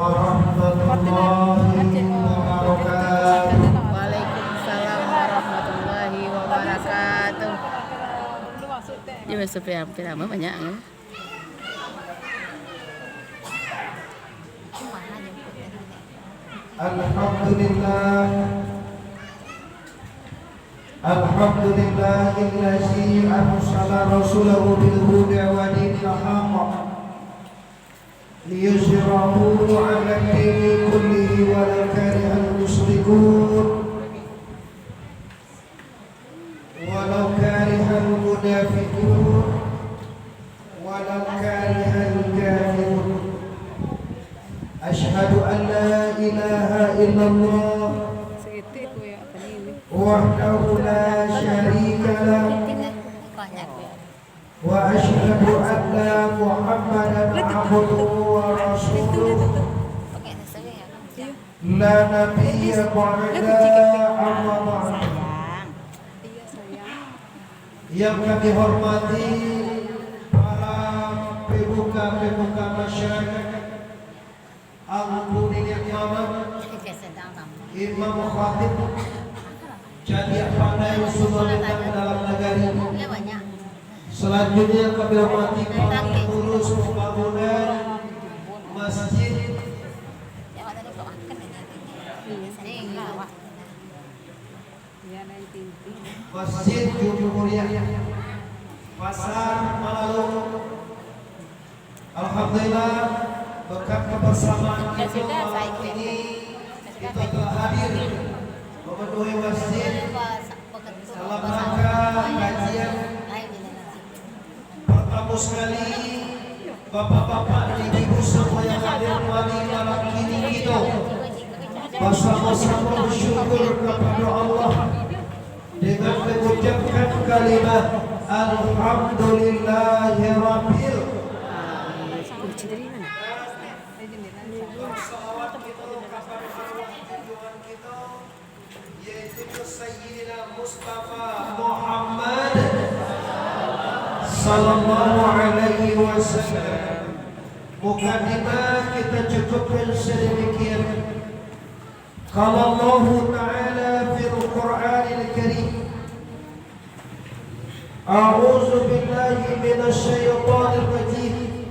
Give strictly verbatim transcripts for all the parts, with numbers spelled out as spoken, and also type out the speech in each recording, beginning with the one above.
Warahmatullahi wabarakatuh. Waalaikumsalam warahmatullahi wabarakatuh. Dia biasa hampir lama banyak, ya. Alhamdulillah. Alhamdulillahillazi arsala rasulahu bil huda wa dinil haq liyuzhirahu ala dini kullihi walau karihal musyrikun. Walau karihal munafiqun, walau karihal kafirun. Asyhadu an la ilaha illallah wahdahu la syarika lah. Wa asyhadu anna Muhammadan abduhu wa rasuluh. La nabiyya ba'da, amma ba'du. Yang kami hormati para pemuka-pemuka masyarakat, Angku Niniak Mamak, Imam Khatib, cadiak pandai sumambilang dalam nagari. Selanjutnya kami hormati para pengurus pembangunan masjid. Masjid Jumhuriyah Pasar Malalo. Alhamdulillah, berkat kebersamaan kita malam ini, kita telah hadir memenuhi masjid dalam rangka kajian. Pertama sekali, bapak-bapak dan ibu-ibu semua yang hadir pada malam kini, kita basamo-samo basyukur kapado Allah dengan mangucapkan kalimah Alhamdulillahirabbil. Salawat kita kapado arwah junjungan kita, yaitu Sayyidina Mustafa Muhammad sallallahu alaihi wasallam. Mukadimah kita cukupkan sademikian. Qala Allahu Ta'ala fil Qur'anil Karim. A'udzu billahi minasy syaithanir rajim.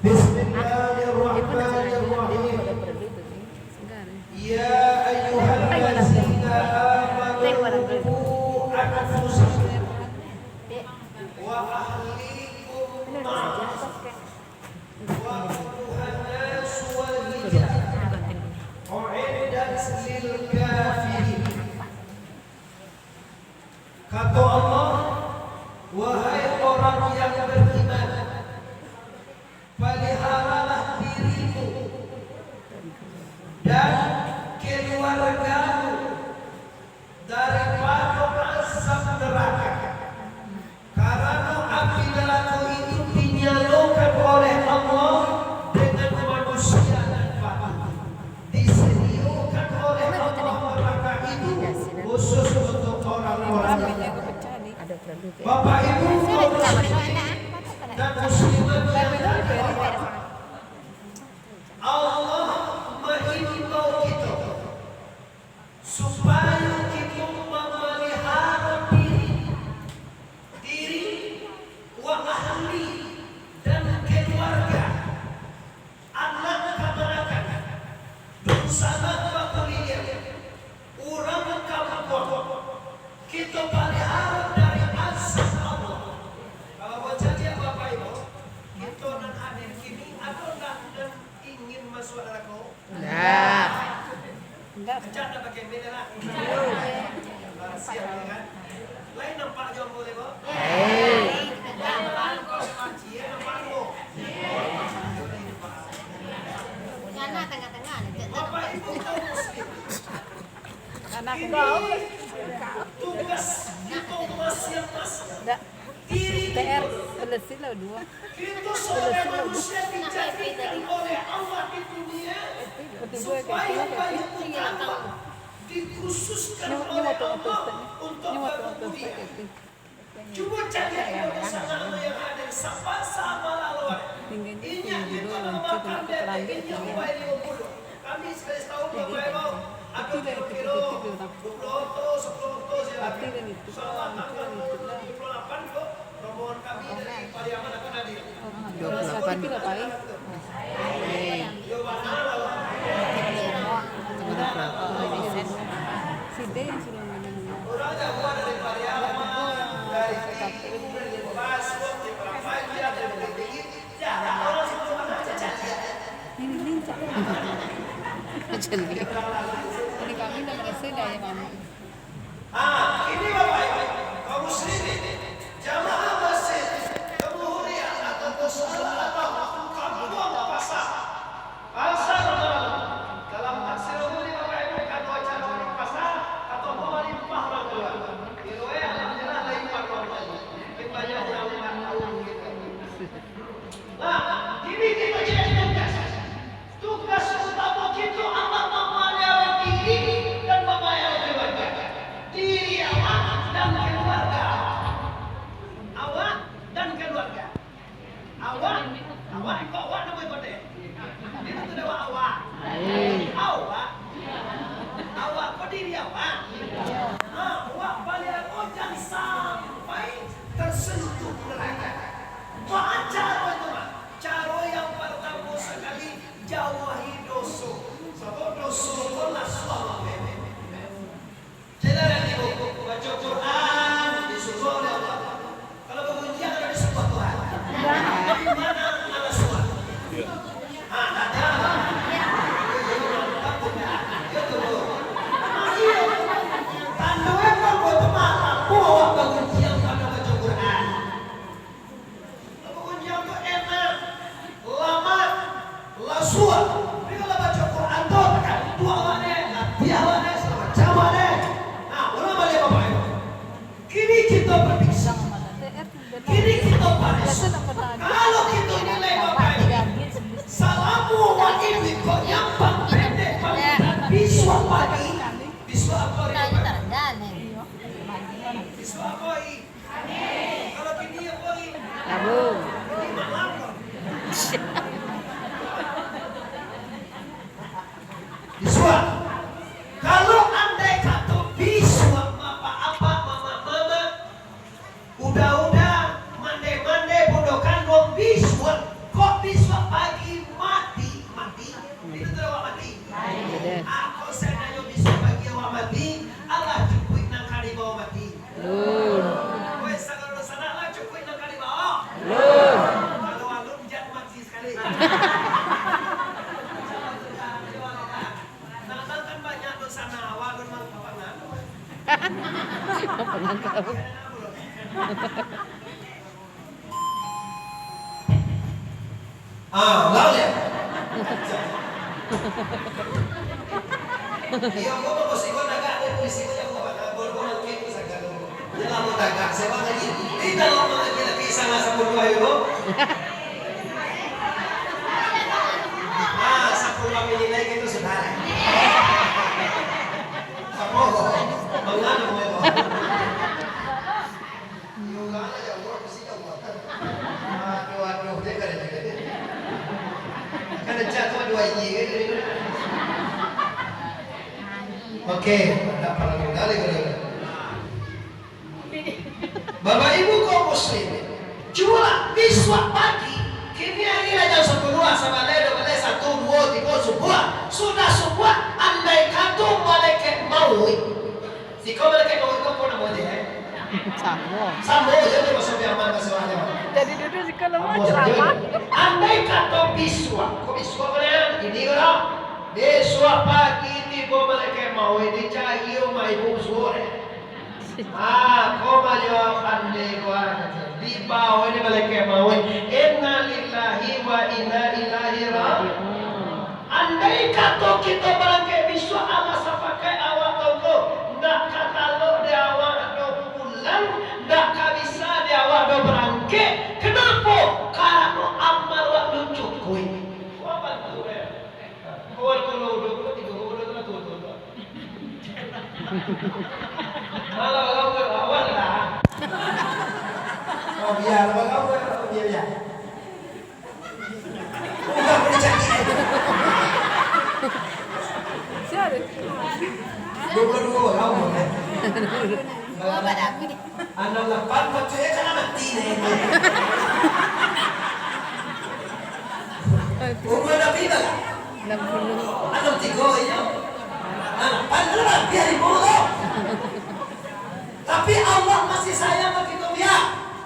Bismillahirrahmanirrahim. Ya ayyuhallazina amanu qu anfusakum wa ahlikum nara. Wa quduhan nasu wal hijarah. U'iddat lil kafirin. Kato Allah, wahai orang yang beriman, paliharalah dirimu dan keluargamu daripado azab neraka. Karano api narako itu dinyalokan oleh Allah dengan manusia nan patuh. Disediakan oleh Allah neraka itu khusus untuk orang-orang yang, Bapak Ibu kaum muslimin dan muslimat yang dirahmati Allah, Allah mengimbau kita supayo kito mamaliharo diri, diri, wa ahli, dan keluarga, anak kamanakan, dunsanak bakuliliang, urang kampuang, kito paliharo dari azab Allah. Kalau bacaliak Bapak Ibu, kito nan hadir kini, ado nan, nan ingin masuak narako? Indak. Indak. Indak nak pakai mic lah. Ah, siap, ya kan? Lain nampak jo ambo, Lebo? Hei. Nampak ambo. Bapak Ibu kaum muslim. Anak ini tugas kito masing-masing. Indak. T R, selesai lah dua. Kito sabagai manusia dijadikan oleh Allah di dunia supayo banyak utama dikhususkan oleh Allah untuk babulia. Cubo caliak yang hadir, sabangsa malalawan. Inyo itu mamakan dari Kami sekali setahun, Bapak Ibu, ambil kira-kira dua puluh oto, sepuluh oto saja. Mati dan itu lah, itu dan itu lah. Rombongan kami dari Pariaman akan hadir. Dua puluh delapan. Itu lah, Pak, eh. Eh. Tengah dua puluh delapan, Vincent. Si D yang suruh ngomong. Orang Jawa dari Pariaman, dari Timur, dari Lebak, dari Perampaian, dari Tinggi. Ini lincah. Macam ni. Ini kami dah merasa dah ya, Mama. Ah, ini Bapak Ibu, kaum muslimin, jamaah masjid, Jamhuriyah atau Salat atau Kampung Pasar. Pasar Malam. Dalam tafsir umum ni, Bapak Ibu, kan dua cara orang pasar atau pemalimpah orang tua. Di luar, alhamdulillah, lain paruan tadi. Mungkin banyak orang tak tahu gitu. Nah, ini kita jadi tugas. Tugas utama kita adalah memelihara diri dan memelihara keluarga. Diri awak dan keluarga awak. Awak dan keluarga. Awak, awak, iko awak namo iko teh? Iko tu awak, awak. Awak. Awak ko diri awak. Ha, awak baliak ko jan sampai tersentuh neraka. Baa caro itu, Mak? Caro yang pertama sekali, jauahi doso. Sabab doso ko nasuah. Caliak ibu, baco Quran, disuruah oleh Allah. Kalau bagunjiang, kalau disuruah Tuhan. Di mana Allah suruah? Ah, tak ada. Iyo, takut dah. Iyo, tu, Bu. Ah, iyo. Tando emang buat tu marah. Bawa bagunjiang, tando baco Quran. Bagunjiang tu enak, lamak, lasuah. Tapi kalau baco Quran tu, takan tu awak ni, latiah awak ni, salamaik awak ni. Nah, ulang baliak Bapak Ibu. Kini kita berbincang. Kini kita bahas. Kalau kita nilai Bapak Ibu, salamo awak ni kok nyampang pendek panggilan bisuak pagi, bisuak apa hari Bapak Ibu? Bisuak apa hari? Rabu. Bisuak. Kalau andai kato bisuak, bapak-bapak, mamak-mamak, uda-uda, mande-mande, bundo kanduang, bisuak. Kok bisuak pagi mati? Mati. Itu tu awak mati. Mati. Ah, kok saya nanyo bisuak pagi awak mati? Alah, cukuik nan ka dibawa mati. Alun. Weh, sagalo dunsanak lah cukuik nan ka dibawa. Alun. Kalau alun, jan mati sakali. Nah, kan banyak dunsanak, awak alun mang-, apa nganu? Apa nganu? Ah, ulang ya. Iyo, kau mau siko tagak, kau siko yang kau tagak, kau mau nangkep tu saja tu. Dia lama tagak, siapa lagi? Ini dalam lagi-lagi salah satu dua itu. Ah, satu dua menit lagi itu sudah. Apa? Mengapa? Iyo, kalah ya Allah, mesti ya Allah. Aduh, aduh, dia kada jadi. Kada jatuh dua ini, kan, jadi. Oke, tak pernah menggali, kada. Bapak Ibu kaum muslimin, cubolah bisuak pagi, kini hari lah jam sapuluah, sabaleh, dua baleh, satu, duo, tigo, subuah. Sudah subuah, andai kato malaikat mauik. Siko malaikat mauik ko apo namo dia, eh? Samo. Samo je tu, maso Piaman, maso Anyo. Jadi dudu siko namo samo je ceramah. Andai kato bisuak, ko bisuak ko dah, ini ko dah. Bisuak pagi tibo malaikat mauik, dicari rumah ibu suruh deh. Ah, ko manjawab andai ko, ah, kato. Dibawa ni malaikat mauik. Inna lillahi wa inna ilaihi raji'un. Andai kato kito barangkek bisuak, alah sapakaik awak tongko, ndak ka talok dek awak doh pulang, ndak ka bisa dek awak doh barangkek. Kenapo? Karano amal awak tu cukuik. Wah, bantu, eh. Kawan kalau udah, kalau tiga, kalau udah, kalau tua, tua, tua. Malah orang tua, awak lah. Oh, biar, abang kau, biar, biar. Bukan boleh cari. Dua puluh dua orang. Anam lapan, patuiknyo kan mati ni. Umur Nabi bara? Anam tigo, iyo. Anam lapan tu lah, biar ibu tu. Tapi Allah masih sayang ka kito, biar.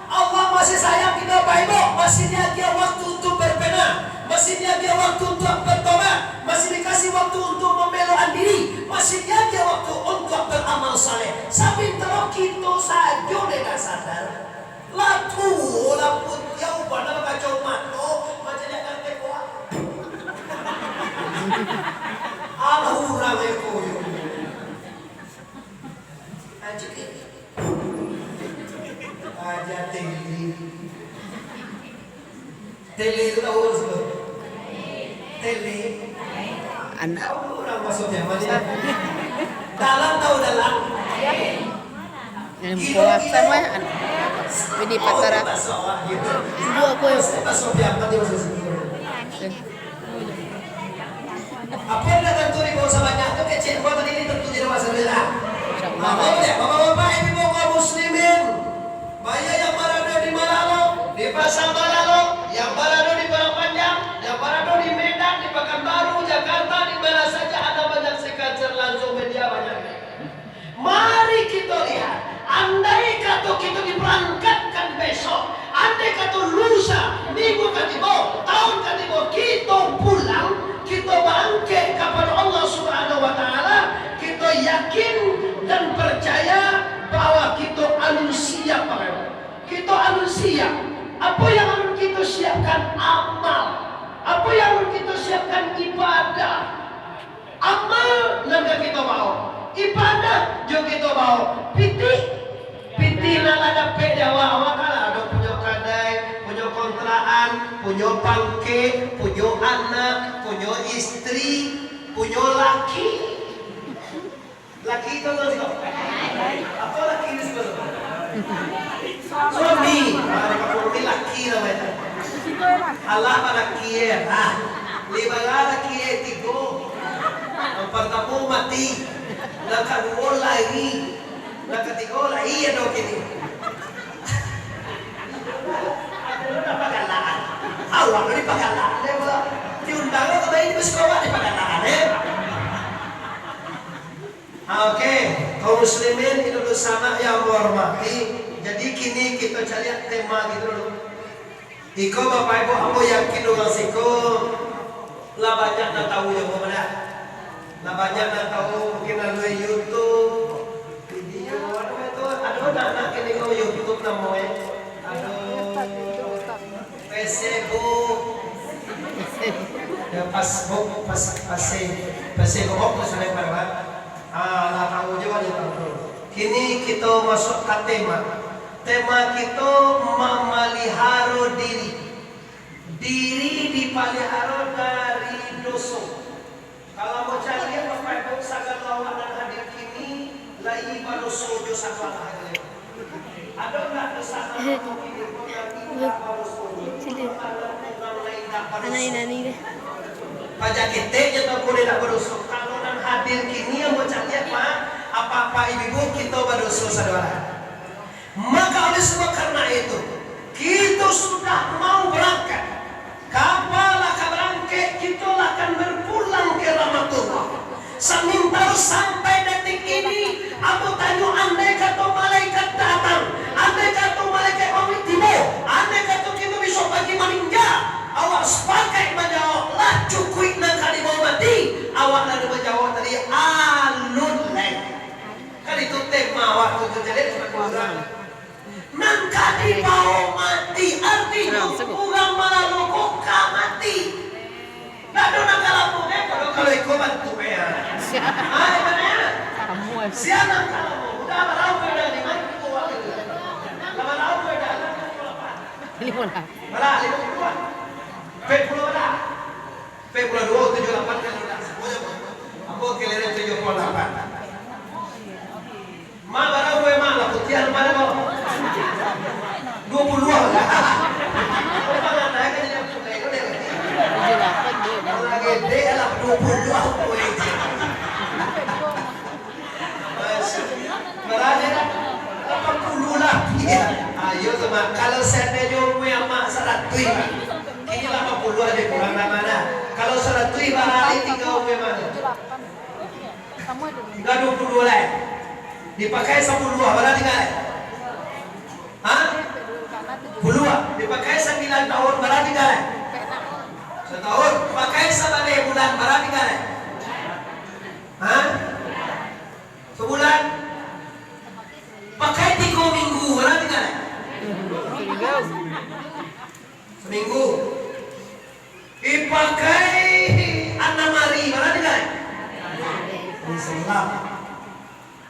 Allah masih sayang kito, Bapak Ibu, masih diagiah waktu untuk berbenah, masih diagiah waktu untuk bertobat, masih dikasih waktu untuk membelokan diri, masih diagiah waktu untuk beramal saleh. Samantaro kito sajo dek ndak sadar, lah tuo, lah putiah, ubana bakacomato, macam ndak ngarti kuah. Alah urang eko yo. Aja tele. Aja tele. Tele tu tahu urang sebut? Tele. Anak. Tahu urang maksudnya, maksudnya? Dalam tahu dalam? Yang puasa mah, an-, ini patara. Dua puluh. Maksudnya bakso biakan dia maksudnya. Eh. Apo nan tantu dibawa sabanyak tu, kecek dua tadi ni tantu jadi masalah lah. Bapak-bapak, ibu-ibu kaum muslimin, baya yang barado di Malalo, di Pasar Malalo, yang barado di Padang Panjang, yang barado di Medan, di Pakanbaru, Jakarta, di mana saja Anda manyaksikan siaran langsung media banyak. Mari kito lihat, andai kato kito diberangkatkan besok, andai kato lusa, minggu ka tibo, tahun ka tibo, kito pulang, kito bangkek kapado Allah Subhanahu wa Ta'ala, kito yakin dan percaya bahwa kito alun siap, Bapak Ibu. Kito alun siap. Apo yang alun kito siapkan? Amal. Apo yang alun kito siapkan? Ibadah. Amal nan ka kito bawo, ibadah jo kito bawo, pitih, pitih nan lah dapek di awak, awak kan lah ado punyo kadai, punyo kontrakan, punyo pangkek, punyo anak, punyo istri, punyo laki. Laki tu urang siko? Apo laki di siko tu? Suami. Ah, di kampung kami laki namonyo. Alah, laki, eh. Ah. Lai bara laki, eh, tigo. Nan partamo mati. Nan kaduo lai. Nan katigo lai ado kini. Ado nan pagalaan. Awak tu dipagalaan deh, Bang. Diundang ke bayi di siko awak dipagalaan deh. Oke, kaum muslimin, ibu-ibu sanak yang ambo hormati, jadi kini kito caliak tema kito dulu. Iko, Bapak Ibu, ambo yakin urang siko lah banyak nan tahu jo ambo, bana? Lah banyak nan tahu, mungkin lalu YouTube, video, ado tu, ado anak-anak kini ko YouTube namo, eh? Ado Facebook, ya, Facebook, pas, pase, Facebook, apa sana, Pak? Ah, lah tahu jo, lah tahu. Kini kito masuak ka tema. Tema kito mamaliharo diri. Diri dipaliharo dari doso. Kalau ambo caliak, Bapak Ibu, sagalo awak nan hadir kini, lai badoso jo sabalah ajo. Ado ndak dosa nan ambo kini ko nan indak badoso? Sila. Anak inani deh. Paja ketek je tau ko indak badoso. Kalau nan hadir kini, ambo caliak, Pak, apak-apak, ibu-ibu, kito badoso sadoara. Maka oleh sebab karena itu, kito sudah mau berangkat. Kapal lah ka barangkek, kito lah akan berpulang ke rahmatullah. Samantaro sampai detik ini, ambo tanyo, andai kato malaikat datang, andai kato malaikat mauik tibo, andai kato kito besok pagi maningga, awak sapakaik manjawab, lah cukuik nan ka dibawo mati, awak lalu manjawab tadi, alun lai. Kan itu tema waktu tu, jadi, nan ka dibawo mati, artinyo urang Malalo ko ka mati. Ndak ado nan ka lamo, eh, kalau, kalau iko bantuak, eh. Ah, iko, eh. Sia nan ka lamo, udah barapa dah, lima ribu urang itu. Lah barapa dah, limo puluah lapan. Limo lah. Bara, limo puluah. Ampek puluah bara. Ampek puluah duo, tujuah lapan kali lah. Samuanyo, ambo keliling tujuah puluah lapan. Mak, bara umua Mak, lah putiah, Mak, dah, Mak? Duo puluah lah. Tujuah lapan, deh. Lah gede lah, duo puluah, weh. Lapan puluah lah. Iyo tu, Mak. Kalau seandainyo umua Amak saratuih, kini lapan puluah ajo kurang lah, Mak, nah. Kalau saratuih, bara lai tingga umua Amak tu? Tingga duo puluah lai. Dipakai sapuluah, bara tingga lai? Ha? Puluah. Dipakai sambilan taun, bara tingga lai? Sataun. Pakai sabaleh bulan, bara tingga lai? Ha? Sabulan. Pakai tigo minggu, bara tingga lai? Saminggu. Dipakai anam ari, bara tingga lai? Sabulan.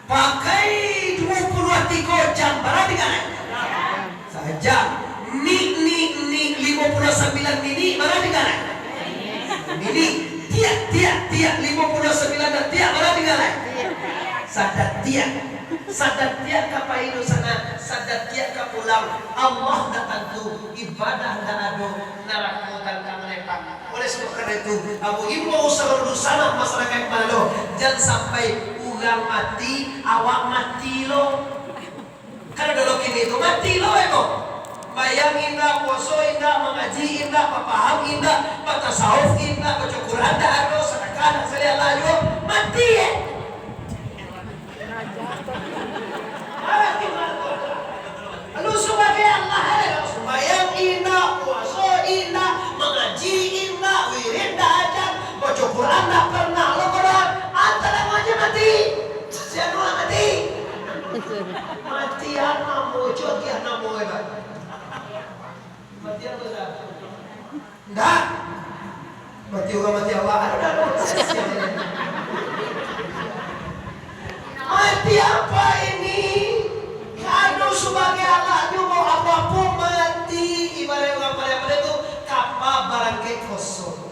Pakai duo puluah tigo jam, bara tingga lai? Sajam. Nik, nik, nik, limo puluah sambilan minik, bara tingga lai? Minik. Tiak, tiak, tiak, limo puluah sambilan datiak, bara tingga lai? Sadatiak. Sadatiak ka pai dunsanak, sadatiak ka pulang. Allah ndak tantu, ibadah ndak ado, narako tantang lempang. Oleh sabab karano itu, ambo imbau saluruh dunsanak masarakaik Manado, jan sampai urang mati, awak mati lo. Kan ado lo kini tu, mati lo eko. Sumbayang indak, puaso indak, mangaji indak, bapaham indak, batasawuf indak, baco Quran ndak ado, sadakah ndak saliah lah juo, mati eh. Lu sabagai Allah, eh, sumbayang indak, puaso indak, mangaji indak, wirid ndak ajan, baco Quran ndak pernah lo kodoan, antara aja mati. Sia nulak mati. Mati anak mo, jo ti anak mo, eh, Bang. Mati apo, Bang? Ndak. Mati urang, mati awak. Aduh, dah, dah. Mati apa ini? Anu sabagai anak nyo mau apo-apo mati. Ibarat urang pandai-pandai tu, kapa barangkek kosong.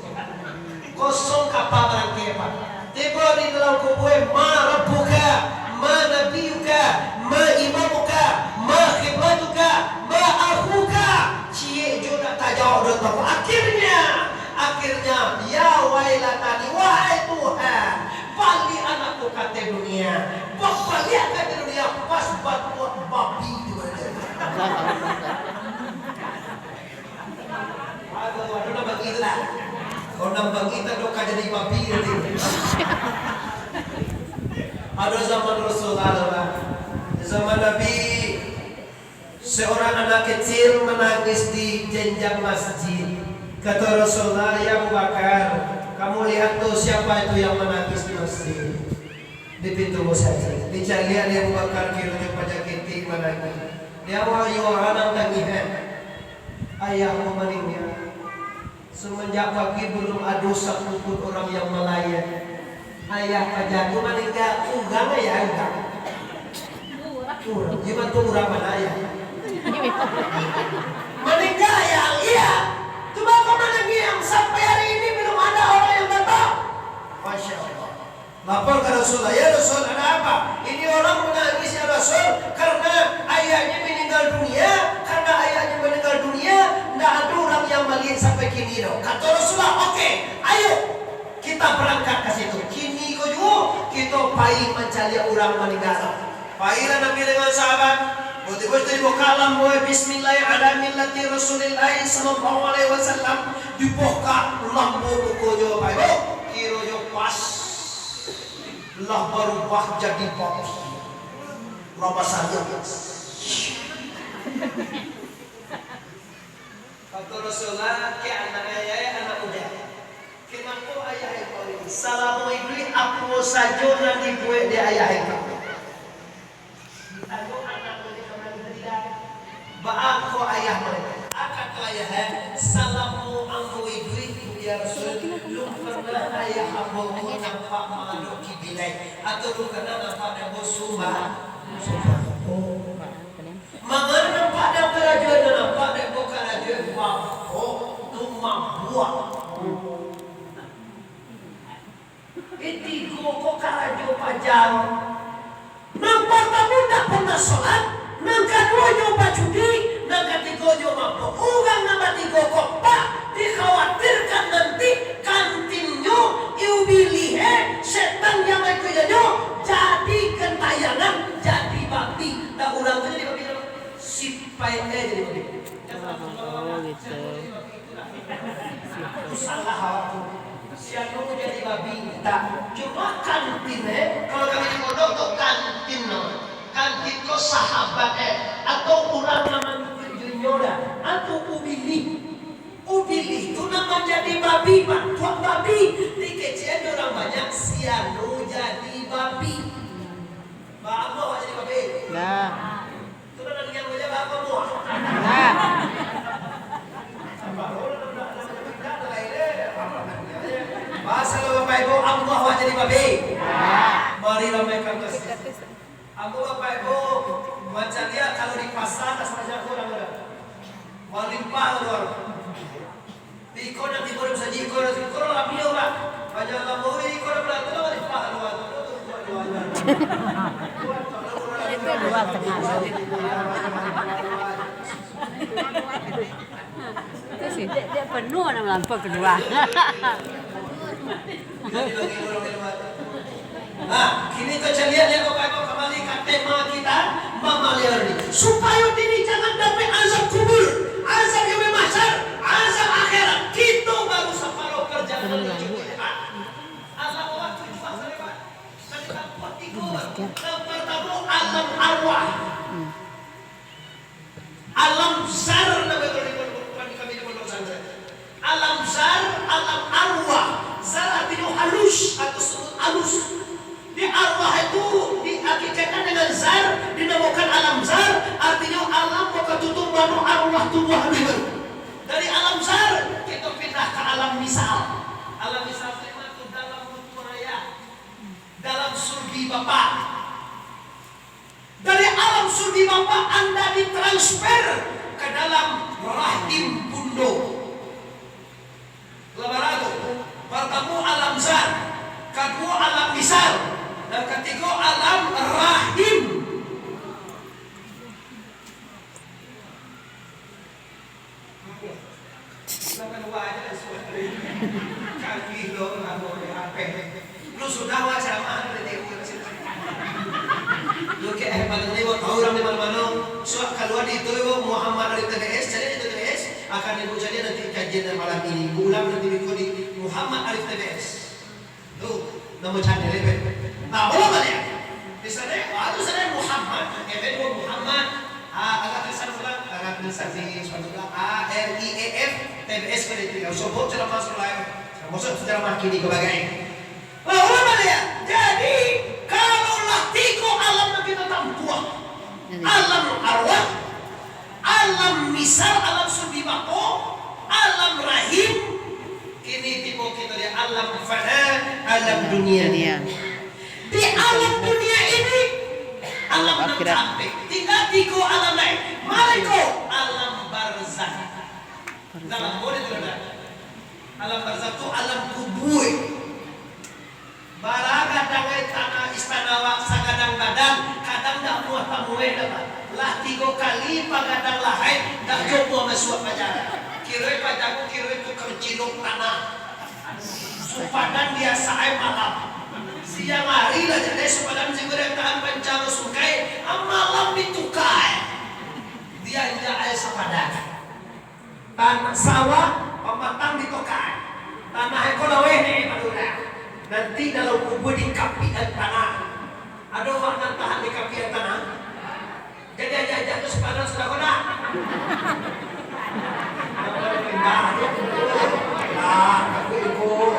Kosong kapa barangkek, Pak. Tibo di dalam kubua, "Ma rabbuka, ma nabiyuka, ma imamuka, ma kiblatuka, ma akhuka." Ciek jo ndak tajawab doh tu. Akhirnya, akhirnya, ya wailatani, wahai Tuhan, baliak anakku ka ateh dunia. Babaliak ka ateh dunia, pas batuak babi tu. Aduh, aduh, nan bangih tu lah. Kalau nan bangih tu, aduh, ka jadi babi nanti. Aduh, zaman Rasulullah tu lah. Zaman Nabi, seorang anak kecil menangis di jenjang masjid. Kata Rasulullah, "Ya Abu Bakar, kamu lihat tuh siapa itu yang menangis di masjid?" Di pintu masjid. Dicaliak dek Abu Bakar, kironyo paja ketek manangih. Di awal iyo urang nan tangihan. Ayah ko maningga. Semenjak pagi belum ado satu pun orang yang melayan. Ayah paja tu maningga, urang ayah urang. Urang, gimana tu urang mana ayah? Maningga ayah, iya. Cuma kau manangih sampai hari ini belum ada orang yang datang. Masya Allah. Lapor ka Rasulullah, "Ya Rasul, ada apa? Ini orang menangis, ya Rasul, karena ayahnya meninggal dunia, karena ayahnya meninggal dunia, ndak ada orang yang melihat sampai kini, doh." Kata Rasulullah, "Oke, ayo kita berangkat ke situ." Kini ko juo, kita pai mancaliak urang meninggal. Pailah Nabi dengan sahabat, tibo-tibo itu dibuka lampu, "Bismillah ala millati Rasulillah sallallahu alaihi wasallam." Dibuka lampu mukonyo, pai, oh, kironyo pas. Lah barubah jadi babi. Lah basariak. Kata Rasulullah, "Kek anak ayah, anak muda. Kenapa ayah engkau ini? Salamo iduik apo sajo nan dibuek dek ayah engkau?" Ditanyo anak muda ka mari, "Baa ko ayah?" Kato ayah, "Salamo ambo iduik, ya Rasul, lun pernah ayah ambo ko nampak mangadok kiblat, atau lun pernah nampak dek ambo sumba-, sumba-, oh. Manga nampak dek ambo karajo, nan nampak dek ambo karajo, bapak tu mabuak." Eh, tigo ko karajo paja. Nan partamo ndak pernah solat, nan kaduonyo bajudi, nan katigonyo mabok. Urang nan batigo ko, Pak, dikhawatirkan nanti kantinnyo, ibilihe, setan yang maikuikanyo, jadi gentayangan, jadi Itu. Salah awak tu. Si anu jadi babi, tak. Cuma kantin, eh. Kalau kami di pondok tu kantin, no. Kantin ko sahabat, eh. Atau urang nan mangikuik jo inyo dah. Atau ubilih. Ubilih tu nan manjadi babi, bantuak babi. Dikecekan dek urang banyak, si anu jadi babi. Ba apo awak jadi babi? Nah. Nah. Pasal Bapak Ibu, ambo awak jadi babi. Mari ramaikan masjid. Ambo Bapak Ibu, mancaliak kalau di pasar, tak sabanyak urang ada. Malimpah urang. Iko nan tibo di musajik, iko nan, iko nan lami urang. Banyak lamo, iko nan barato lah, malimpah urang. Itu dua tengah. Itu sih, dia, dia penuh nak melampau kedua. Nah, kini kito caliak, liek Bapak Ibu, kambali ka tema kita, mamaliar ni. Supayo diri jangan dapek azab kubur, azab yaumil mahsyar, azab akhirat. Kito baru saparoh parjalanan menuju akhirat. Alam waktu jua sarebat. Kan kita buat tigo. Nan partamo alam arwah. Alam zar namo kalau di pondok, di kami di pondok pesantren. Alam zar, alam arwah. Zar artinyo halus atau sebut alus. Di arwah itu dihakikatkan dengan zar, dinamakan alam zar, artinyo alam bakatutu mano arwah tubuah halus. Dari alam zar, kita pindah ke alam misal. Alam misal itu dalam buku raya, dalam surgi Bapa. Dari alam surgi Bapa anda ditransfer ka dalam rahim bundo. Lah bara tu, partamo alam zar, kaduo alam misal, nan katigo alam rahim. Lah kalua aja lah suara. Kaki lo, ambo di H P. Lu sudah wa ceramah, lu di T V. Lu kayak hebat ni, wa tahu urang di mana-mana. Suak kalua di itu, wa Muhammad Arif T B S, cari di T B S, akan ibu cari nanti kajian dan malam ini. Ulang nanti minggu di Muhammad Arif T B S. Tu, namo channel, eh, Beb? Nah, ulang baliak. Di sana, ah, tu sana Muhammad, F N O Muhammad, ah, agak tulisan ulang, agak tulisan di sepatu ulang, A R I E F, T B S ko di tinggal. Sobok ceramah sekolah, termasuk ceramah kini ko bagai. Nah, ulang baliak. Jadi, kalau lah tigo alam nan kita tampuah, alam arwah, alam misal, alam surgi bapa, alam rahim, kini tibo kito di alam fana, alam dunia. Dunia. Di alam dunia ini, alam nan akhirat. Sampai. Tingga tigo alam lain. Mari ko alam barzakh. Barzakh. Dalam boleh tu dah. Alam barzakh tu alam kubur. Bara gadang ai tanah istana awak sagadang badan, kadang dak muah tamuai dah, Pak. Lah tigo kali pagadang lahai, dak juo muah masuak paja. Kiroi paja ko kiroi tukang cilok tanah. Supadan biasa ai malam. Siang hari lah jadi supadan, siang hari tahan pancang sungkai, ah, malam ditukai. Dianjak ai sapadan. Tanah sawah, pamatang ditukai. Tanah iko laweh ni, Madura. Nanti dalam kubur dikapian tanah. Ado urang nan tahan dikapian tanah? Jadi aja-aja tu sepadan sudah kau nak? Nah, aku ikut.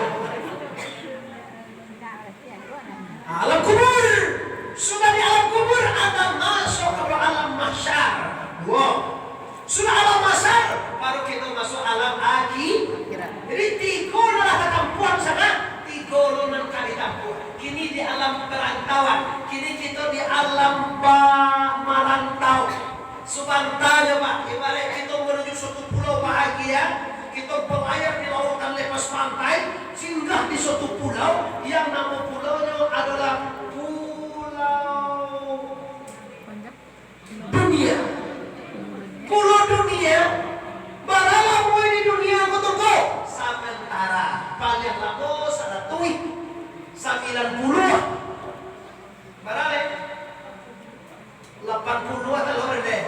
Alam kubur. Sudah di alam kubur, ada masuk ke alam mahsyar. Dua. Sudah alam mahsyar, baru kita masuk alam akhi-. Akhirat. Jadi, tigo lah tatampuah di sana, tigo lo nan ka ditampuah. Kini di alam perantauan, kini kita di alam ba-, marantau. Sabanta nyo, Pak, ibarat kito manuju suatu pulau bahagia, kito balayar di lautan lepas pantai, singgah di suatu pulau, yang namo pulaunyo adalah Pulau Dunia. Pulau Dunia, bara lamo di dunia ko tu ko? Samantara, paliang lamo saratuih sambilan puluah. Bara, leh? Lapan puluah lah, leh.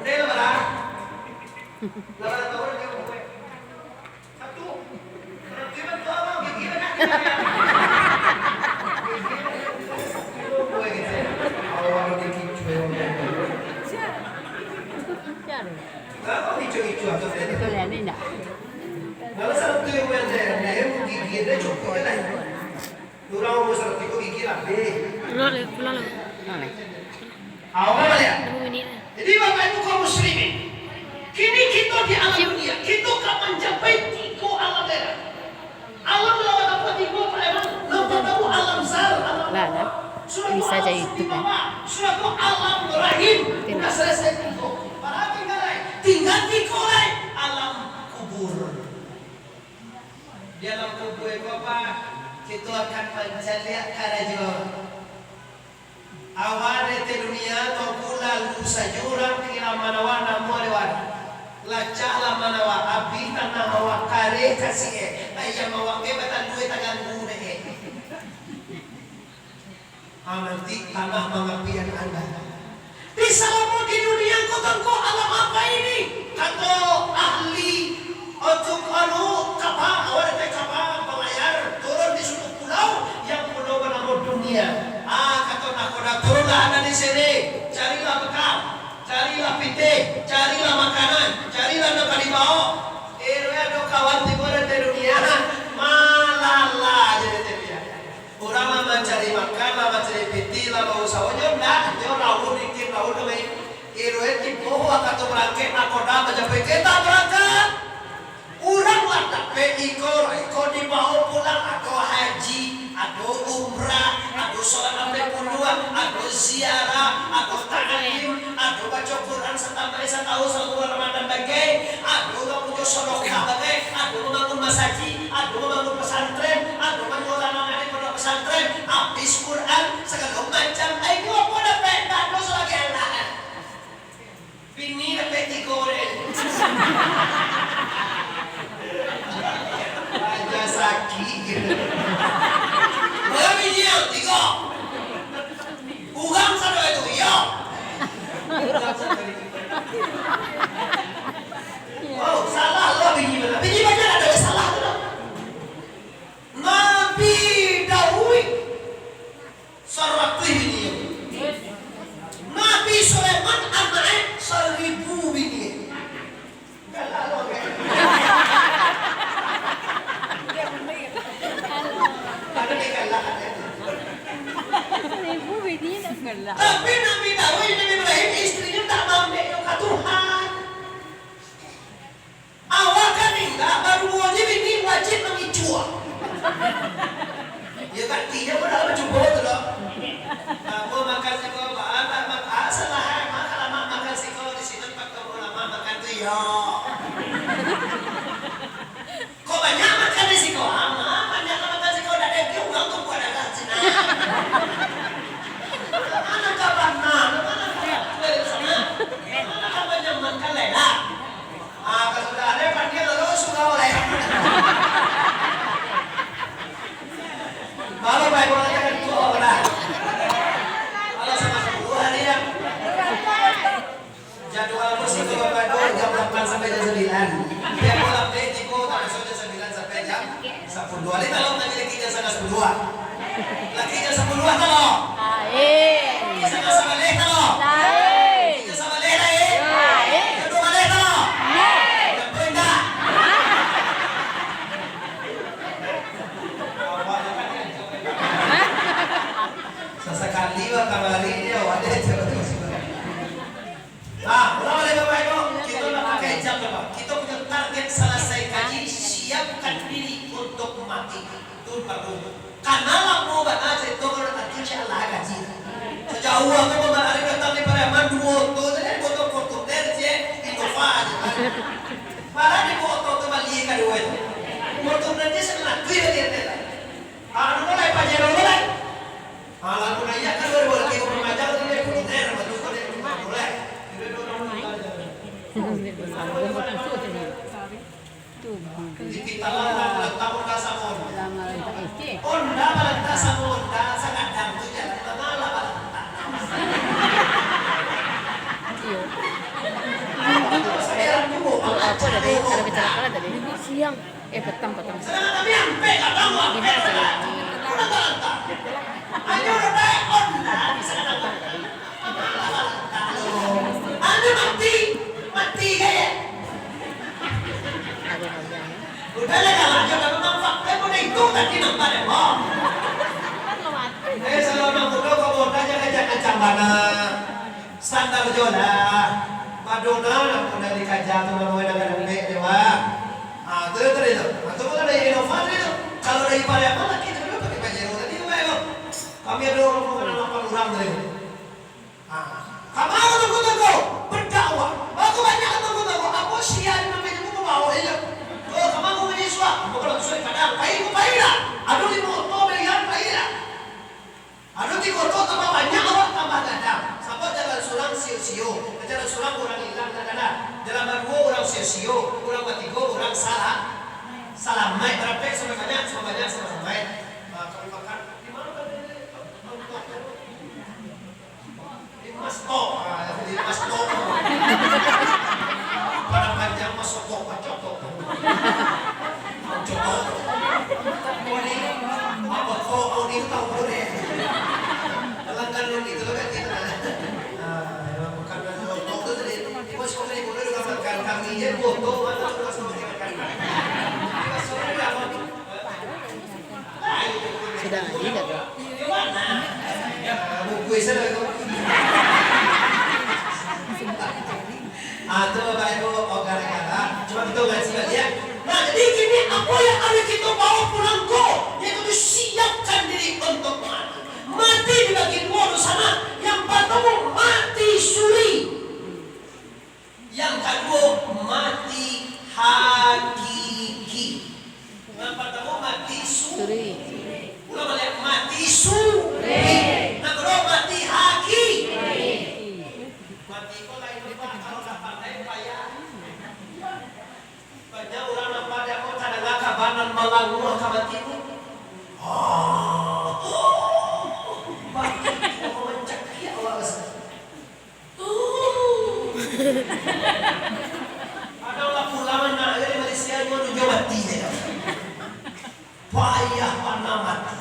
Ndeh lah, bara. Lah, bara tahu, Pulang deh, pulang deh. Awak malihat. Tunggu minit lah. Jadi, Bapak Ibu kaum muslimin, kini kito di alam dunia, kito ka mancapai tigo alam lai. Alam lawan apo tigo, Pak Ibu? Nan partamo alam zar, alam Lah, lah. Sudah tu Bisa alam jadi YouTube, kan? Istimewa, sudah tu alam rahim, Tengok. Udah selesai tigo. Padahal tinggal lai, tinggal tigo lai, alam kubur. Di alam kubua ko, Pak, kito akan mancaliak karajo. Awak di ateh dunia, Tuanku, lalu sajo urang kini lah manawa namo awak. Lacak lah manawa, abih tanah awak, kareh kasiak, ayam awak ge batalua taganggu dek. Ah, nanti tanah mangapian Anda. Di salamo di dunia ko, Tuanku, alam apa ini? Kato ahli, untuk anu, kapa, awak datang kapa, balayar, turun di suatu pulau, yang pulau banamo dunia. Ah, kato nakoda, turunlah Anda di sini, carilah bekal, carilah pitih, carilah makanan, carilah nan ka dibaok. Eh, ado kawan tibo dari dunia, malala jadi dunia. Urang lah mancari makan, lah mancari pitih, lah bausaho, nyo ndak, nyo raun, mikir raun, kamari. Iruik tibo wakatu barangkek, nakoda manjapuik, "Kita barangkek!" Urang lah dapek iko, iko dibaok pulang, ado haji, ado umrah, ado salat ampek puluah, ado ziarah, ado taklim, ado baco Quran satambah satahun, sabulan Ramadan bagai, ado urang punyo sodokah bagai, ado mambangun masajik, ado mambangun pasantren, ado manyolah anak di pondok pasantren, habis Quran, sagalo macam. Ai, itu apo dapek? Ndak ado sabagai anak. Bini dapek tigo deh. Raja sakik. Bara bini yo? Tigo. Urang sado itu, iyo. Oh, salah lo bini bana. Bini bana ado salah tu doh. Nabi Daud saratuih bini. Nabi Sulaiman anak e saribu bini. Galak lo, kan? Ado nan galak, kan? Saribu bini nak galak. Tapi Nabi Daud, Nabi Ibrahim, istrinyo tak maambek nyo ka Tuhan. Awak kan indak, baduo je bini wajib mangicua. Yo, artinyo pun dah bacubo tu doh. Kamu makan siko, ba-, ba-, ba-, ah, salah, eh, mak, kalau mak makan siko di siko, pak kamu lah mak makan tu, yo. Kok banyak makan di siko, ah, mak, banyak makan siko, dak ada urang tu buat dagang sinan. Mana kawan, nah, mana kawan, tu dari sana. Mana kawan nyaman kan, lah. Ah, kasudahan e, pandia lalu surau lai. Malu, Pak, kalau jangan tua, Pak. Kalau sama sepuluh hari, ya. Jadwal musik kalau Pak, jam delapan sampai jam sembilan. Biar bola play, tigo, tak masuk jam sembilan sampai jam Sapuluah. Lai talok tadi laki jan sanga sapuluah. Laki jan sapuluah talok. Lain. Laki jan sabaleh talok. Lain. Laki jan sabaleh lain. Lain. Jan duo baleh talok. Lain. Jan duo indak. Sasakali wak kamari ni awak deh. Ah, ulang baliak, Bapak Ibu. Kito ndak pakai jam, Bapak. Kito punyo target salasai kaji, siapkan diri untuk mati. Tu paralu. Karano lamo bana carito, kalau tantu, insya Allah kaji. Sajauah tu, Bapak, ari datang di Pariaman, duo oto tu, kan, duo oto Fortuner je, Innova je, kan. Malah di duo oto tu bali kaduo tu. Fortuner je sabanyak tu bali tu. Ah, anu mulai, Pajero mulai. Ah, lalu naiak kan dua ribu lagi, kau pernah ngajar tu, dia kuliner, baru kau dia kuliner mulai. Jadi, dua orang mulai. Di kita lah, lah, lah, tahun lah sama. Honda, balanta sama Honda, sangadang tu jalan, mana lah balanta. Iyo. Apa tadi? Ada kecelakaan tadi? Siang. Eh, petang, petang. Sedangkan kami hampir kadang, wah, Di mana tadi? Tapi nampak dek, Bang? Eh, salah mangkudo kamu tanya kaja kancang bana. Sandal jo lah. Madonna nak pun dari kaja tu, lalu dah kadang dek dia, Bang. Ah, tu, tu, tu. Ah, tu bukan dari Innova tadi tu. Kalau dari Pariaman lagi tu, dia pakai Pajero tadi tu, Bang. Kami ada orang bukan lapan orang tadi. Ah, kama tongko-tongko, berdakwah. Baa banyak tongko-tongko, apo sia di mangko itu mambaok inyo. Oh, kama ko manyesuak, apo kalau suai kadang, pai ko pai lah. Ado limo oto belian, pai lah. Ado tigo oto tambah banyak awak tambah gadang. Sabab jalan surang sio-sio, jalan surang urang ilang nan gadang. Jalan baduo urang sio-sio, urang batigo urang salah. Salamaik, barapek sama banyak, sama banyak, sama salamaik. Ah, kami makan, di mano tadi? Di Mas Tok, ah, di Mas Tok. Padang Panjang Mas Tok, Mas Tok. Mas Tok. Uni, apa Tok, Uni itu tahu boleh. Pelanggan Uni itu kan kita. Ah, ya, bukan Mas Tok itu tadi. Mas Tok itu boleh juga makan kami, ya, foto, mana Mas Tok makan. Mas Tok itu apa? Sudah, iya, kan? Ah, tu, Bapak Ibu, oh, gara-gara. Cuma kita ngaji baliak. Nah, jadi kini, apo yang harus kita bawa pulang ko, yaitu siapkan diri untuk mati. Mati dibagi dua di sana. Yang pertama, mati suri. Yang kaduo, mati hakiki. Nan partamo mati su-, Suri. Ulang baliak, mati suri. Nan kaduo, mati haki-, Mati ko lain, Pak, kalau ndak pandai, payah. Banyak urang nan pandai ko tadanga kabar nan malanguah ka mati ko. Ah, mati ko mancakiak awak rasonyo. Ado lah pulang anak dari Malaysia, nyo nuju mati je. Payah bana mati.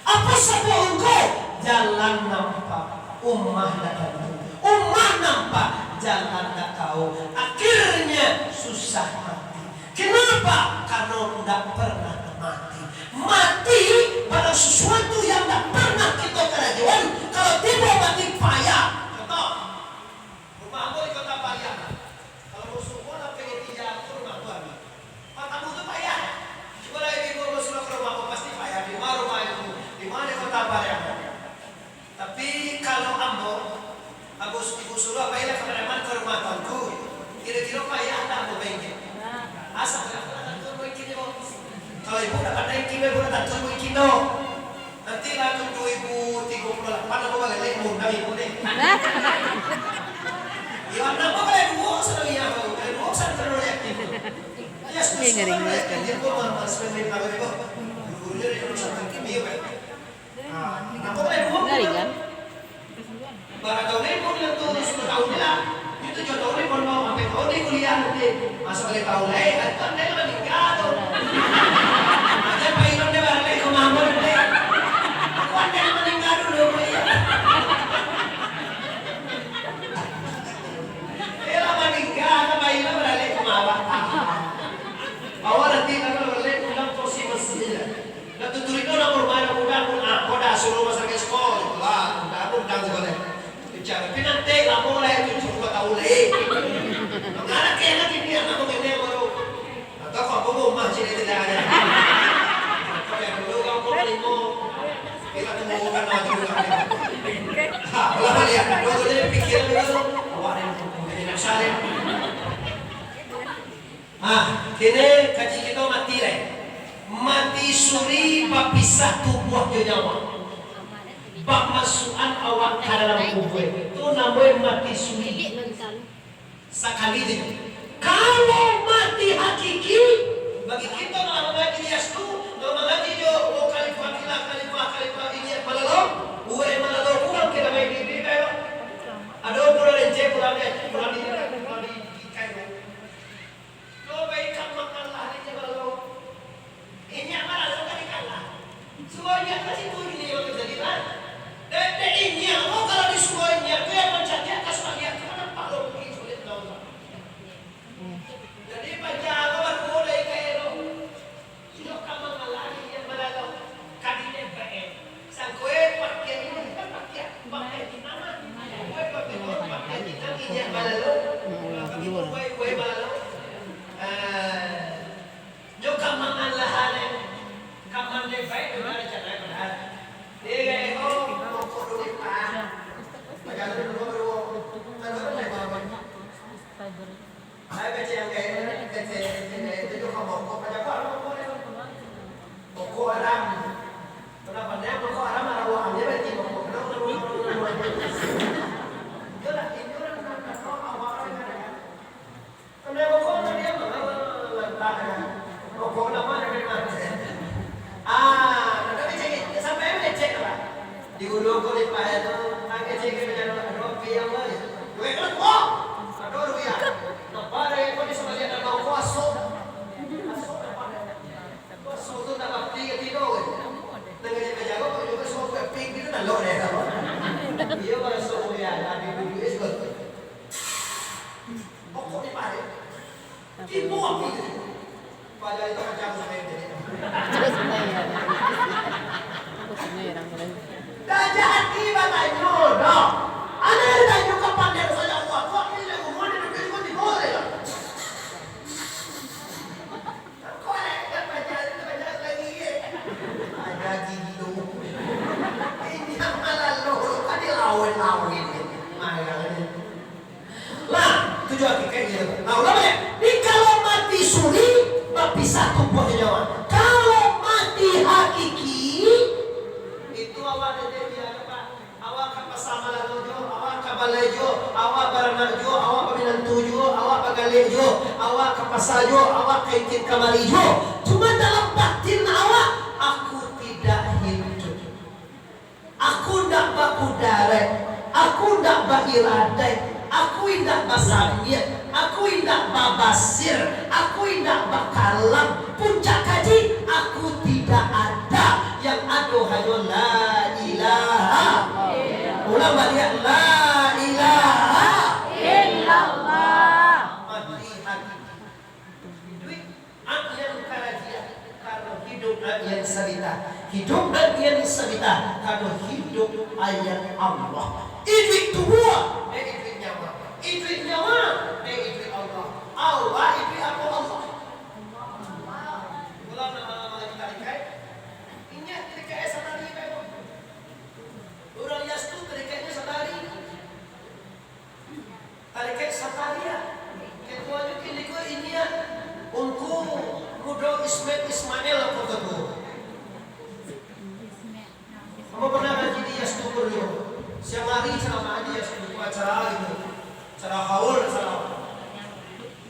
Apo sabab engkau? Jalan nampak, umah ndak tantu. Umah nampak, jalan ndak tahu. Akhirnyo susah mati. Kenapa? Karena ndak pernah mati. Mati pada sesuatu yang ndak pernah kita karajoan. Kalau tibo mati, payah. Contoh, rumah ambo di Kota Pariaman. Kalau mau sungguh lah pengen tinggal tu rumah tu ambo. Partamo tu payah. Cubo lah ibu-ibu mau suruh ke rumah ambo, pasti payah. Di mana rumah itu? Di mana Kota Pariaman? Tapi kalau ambo, ambo su-, ibu suruah pailah ka Pariaman ka rumah tuanku, kiro-kiro payah ndak ambo maingkin? Asa payah lah tantu maingkin, Ibu. Kalau ibu ndak pandai ingkin, ibu ndak tantu maingkin doh. Nanti lah tu dua ribu tiga puluh lapan ambo balelek mun dari ibu deh. Iyo, ambo balelek duo, saudara, iyo, balelek duo, saudara, yo. Iyo, ngeri, ngeri sekali. Iyo, Pak. Nah, napa boleh duo? Ngeri, kan? Bara taun lai pun tu, sepuluh taun ni lah. Itu tujuah taun ni pun mau sampai taun ni kuliah nanti. Masa boleh taun lai, kan, kan dia maninggal tu. Macam Pak Ilon dia balik ke mama nanti. Aku ada yang meninggal dulu, Pak Ilon. Dia lah maninggal, kan, Pak Ilon balik ke mama. Awak nanti kalau balik pulang porsi masih je. Dah tuturik tu nak bermain muda pun, ah, kau dah suruh masyarakat sekolah. Lah, dah pun dah sekolah. Bicara, tapi nanti lama lah itu, cukup tahu lah, eh. Mangana kena kini, anak tu kena baru. Atau kau pun rumah cik dia tidak ada. Kau yang dulu, kau pun lima. Kita tunggu bukan maju, bukan dia. Ha, ulah balik, ya. Kau tu jadi pikiran dia tu. Awak ni, dia nak saling. Ah, kini kaji kito mati lai. Mati suri bapisah tubuah jo nyawa. Bamasuakan awak ka dalam kubua. Tu namonyo mati suri. Sakali je. Kalau mati hakiki, bagi kito nan lah mangaji di Yastu, nan mangaji jo, oh, Khalifah Bilal, Khalifah, Khalifah Ilyas Malalo, uwek Malalo kurang kito main di, di, di, ado kurang encik, kurang di, kurang di, kurang di, di, Coba ikan makanlah di Jawa Lo. Inyak malah lo kan ikan lah. Suruh inyak ke situ ini yang terjadi lah. Dek, dek inyak lo kalau disuruh inyak tu yang mencari atas bagi aku nampak lo mungkin sulit tahu lah. Jadi baca apa baru mulai kayak lo. Sudah kamu malah inyak Ah, sampai ngecek lah. Di ulu ko di pahaya tu, angke cek ke jalan, aduh, piang, euy. Duit tu, wah! Aduh, rupiah. Nampak dari ko di sebagian dalam kuaso. Kuaso tu tak bakti ke tidur, euy. Tengah jaga-jaga, kalau juga semua pink gitu, tak lok deh, apa? Iya, kalau semua ya, ada duit, duit, sebab. Pokok di pahaya. Tipu aku itu. Padahal itu macam saya jadi. Terus sembahyang. Terus sembahyang, orang. Dah jahat ni batanyo dah. Ada yang tanyo kapan dia saya Allah. Kok ni lagu mana dia pergi di boleh lah. Kau nak baca, baca lagi ye. Ada gigi tu. Ini yang malah lo, kan dia lawan-lawan ni. Marah ni. Lah, tujuan hakikatnyo. Nah, ulama ya, di kalau mati suri, bapisah tubuah jo nyawa. Kalau mati hakiki, itu awak tete biar, Pak. Awak ka pasa malam tu juo, awak ka balai juo, awak baranak juo, awak baminantu juo, awak bagaleh juo, awak ka pasa juo, awak ka ingkik kamari juo. Cuma dalam batin awak, aku tidak hidup. Aku ndak bakudarat, aku ndak bairadat, aku indak basamiak, aku indak babasir, aku indak bakalam. Puncak kaji, aku tidak ada. Yang ado hanyo la ilaha. Ulang baliak, la ilaha. Illallah. Mati hati. Iduik an yang karajia, karano hiduik an yang sabita. Hiduik an yang sabita, karano hiduik ayat Allah. Iduik tubuah, dek iduik nyawa. Iduik nyawa, dek iduik Allah. Allah iduik apo Allah? Kalau nak malam-malam kita ikai, ingat kita ikai sadari, Bapak Ibu. Urang Yas tu tarikatnyo sadari. Tarikaik Sataria. Ketuanyo kini ko inian Ungku Mudo Ismet Ismail, apo tu? Ambo pernah ngaji di Yas tu dulu. Siang hari ceramah di Yas tu, acara gitu. Acara haul, acara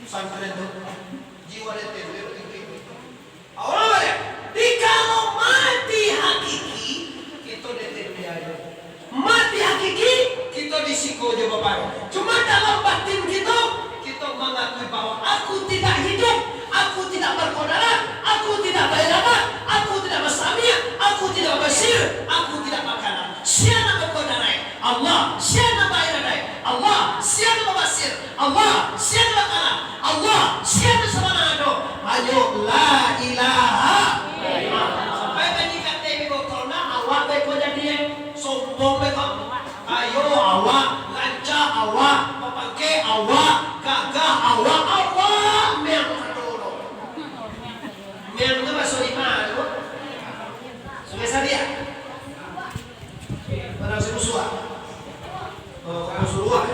pesantren tu. Jiwa D T W tinggi. Awak, dikalo mati hakiki, kito D T P ajo. Mati hakiki, kito di siko jo, Bapak. Cuma dalam batin kito, kito mangakui bahwa aku tidak hidup, aku tidak berkodrat, aku tidak bairadat, aku tidak basamiak, aku tidak basir, aku tidak bakalam. Sia nan bakodrat? Allah. Sia nan bairadat? Allah. Sia nan babasir? Allah. Sia nan bakalam? Allah. Sia nan sabana ado? Hanyo la ilaha. Sampai kanyi kate bi botol nak awak beko jadi sombong beko. Ayo awak, lanca awak, bapangkek awak, gagah awak, awak meang satu lo. Meang tu baso di ma tu? Sungai Sariak. Padang Sinusuak. Oh, Kampung Suruak.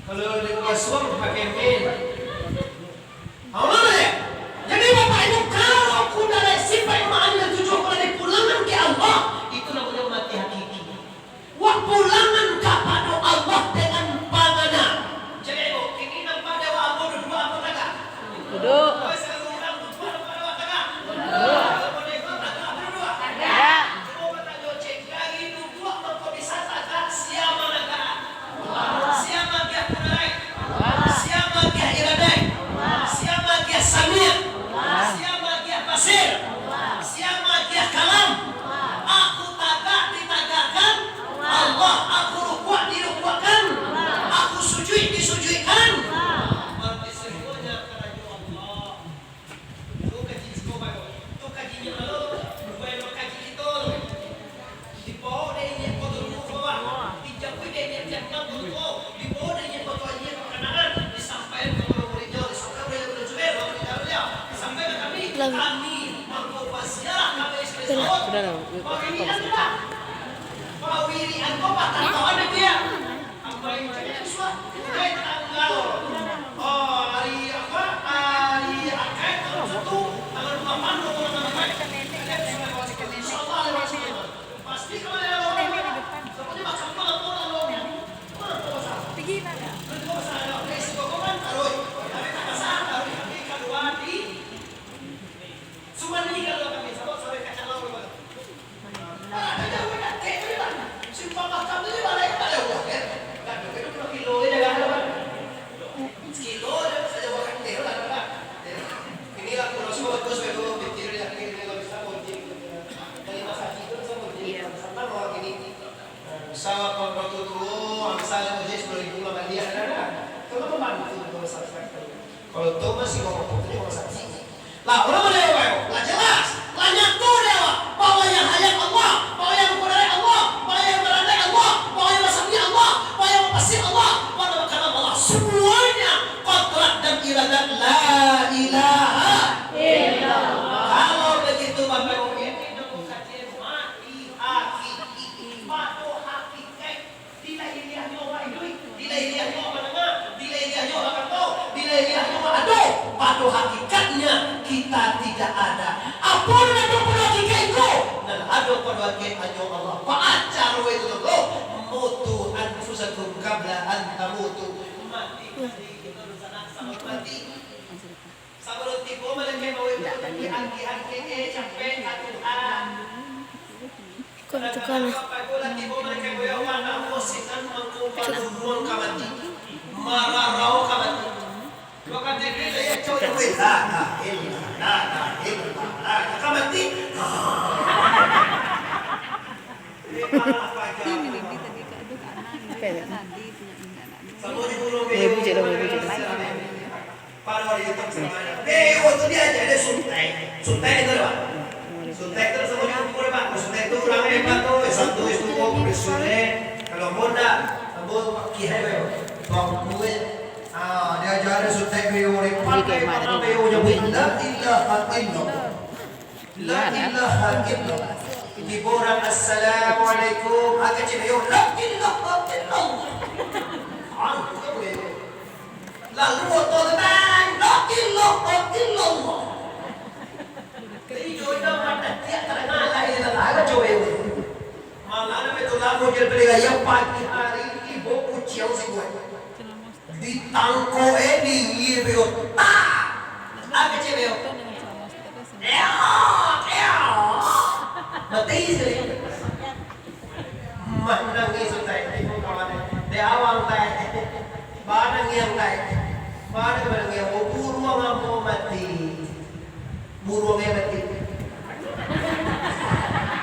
Kalau di Bukasuang pakai min. Tahu lah, ya? Jadi, Bapak Ibu, kalau kudarat sifat ma'ani nan tujuah ko lah dipulangan ka Allah, itu namonyo mati hakiki. Wak pulangan kapado Allah dengan pangana. Cek Sudah lah, sudah lah. Kalau tu masih ngomong putuh, ngomong sakit. Lah, urang ado yang baru, lah jelas, lah nyato dek awak, bahwa yang hayat Allah, bahwa yang mengudaraik Allah, bahwa yang barandai Allah, bahwa yang basandi Allah, bahwa yang bapasiar Allah, bahwa yang bakalam Allah, semuanya kodrat dan iradat la ilaha illallah. Kalau begitu, Bapak Ibu, ini namo kajian mati hakiki, pado hakikat. Di lahiriahnyo awak iduik, di lahiriahnyo awak mandanga, di lahiriahnyo awak katau, di lahiriahnyo awak ado. Pado hakikatnya, kita tidak ada. Apo nan ado pado hakikat iko? Nan ado pado hakikat hanyo Allah. Baa caro itu tu? Mutu anfusakum qabla an tamutu. Mati, mati, kita harus sanak sama mati. Sabalun tibo malaikat mauik tu, diagih-agih, eh, capek ka Tuhan. Kok tukar lah? Cuk. Ini, ini tadi, Kak, aduh, Kak Ana, ini tadi punya minta nak. Weh, bujik lah, weh, bujik lah. Pado hari itu, beo tu diaja dek Suntai. Suntai itu, Pak. Suntai itu samo jo guru, Pak. Suntai itu urang hebat tu, S satu, S dua, profesional. Kalau ambo ndak, ambo kihai beo. Tuangku, eh. Ah, diaja dek Suntai beo ni. Pandai bana beo nyo, la ilaha illallah. La ilaha illallah. Tibo urang, "Assalamualaikum." Agak cewek, "La ilaha illallah." Anu, bukan boleh. Lalu oto tentang, "La ilaha illallah." Jadi, jodoh mata tiap terdengar, "La ilaha illallah." Agak cewek. Malah, betul lah, model beli raya pagi hari, tibo kuciang si kuat. Ditangkok, eh, di iye beo. Tak! Agak cewek beo. Eok, eok. Mati sekali. Manangih Suntai, ibu kawan. Di awang, Tai. Manangih, Tai. Manangih, manangih. Buruang ambo mati. Buruang beo mati.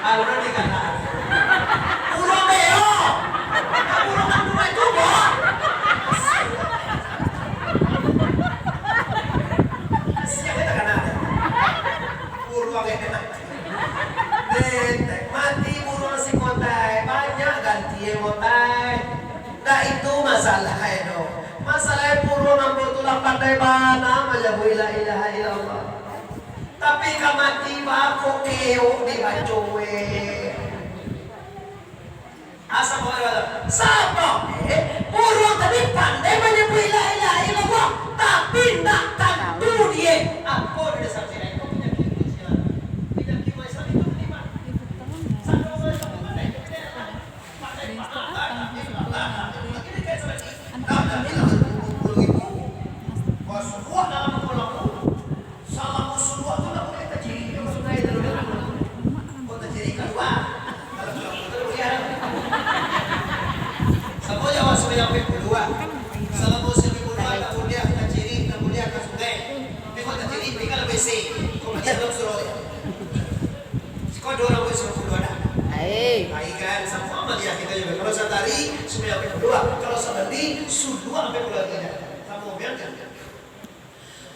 Ah, urang dikata. Buruang beo. Buruang anu itu, Bang. Siapa yang terkena? Buruang beo mati. Detek, mati buruang si kotai. Banyak ganti yang kotai. Ndak itu masalah, eh, doh. Masalah buruang ambo tu lah pandai bana manyabuik la ilaha illallah. Tapi ka mati bako keok dibaco, eh. Asa bawa bala. Sabab, eh, buruang tadi pandai manyabuik la ilaha illallah, tapi ndak tantu dia. Apo dia sampai itu penyakit itu sekarang? Penyakit Islam itu lima. Satu orang itu pandai, pandai. Siko ado urang buek suluah kudo ado. Ai. Ai kan, samo amaliah kito juo. Kalau satari, sumbayang ampek puluah. Kalau sabandi, suluah ampek puluah tigo. Samo, biar kan?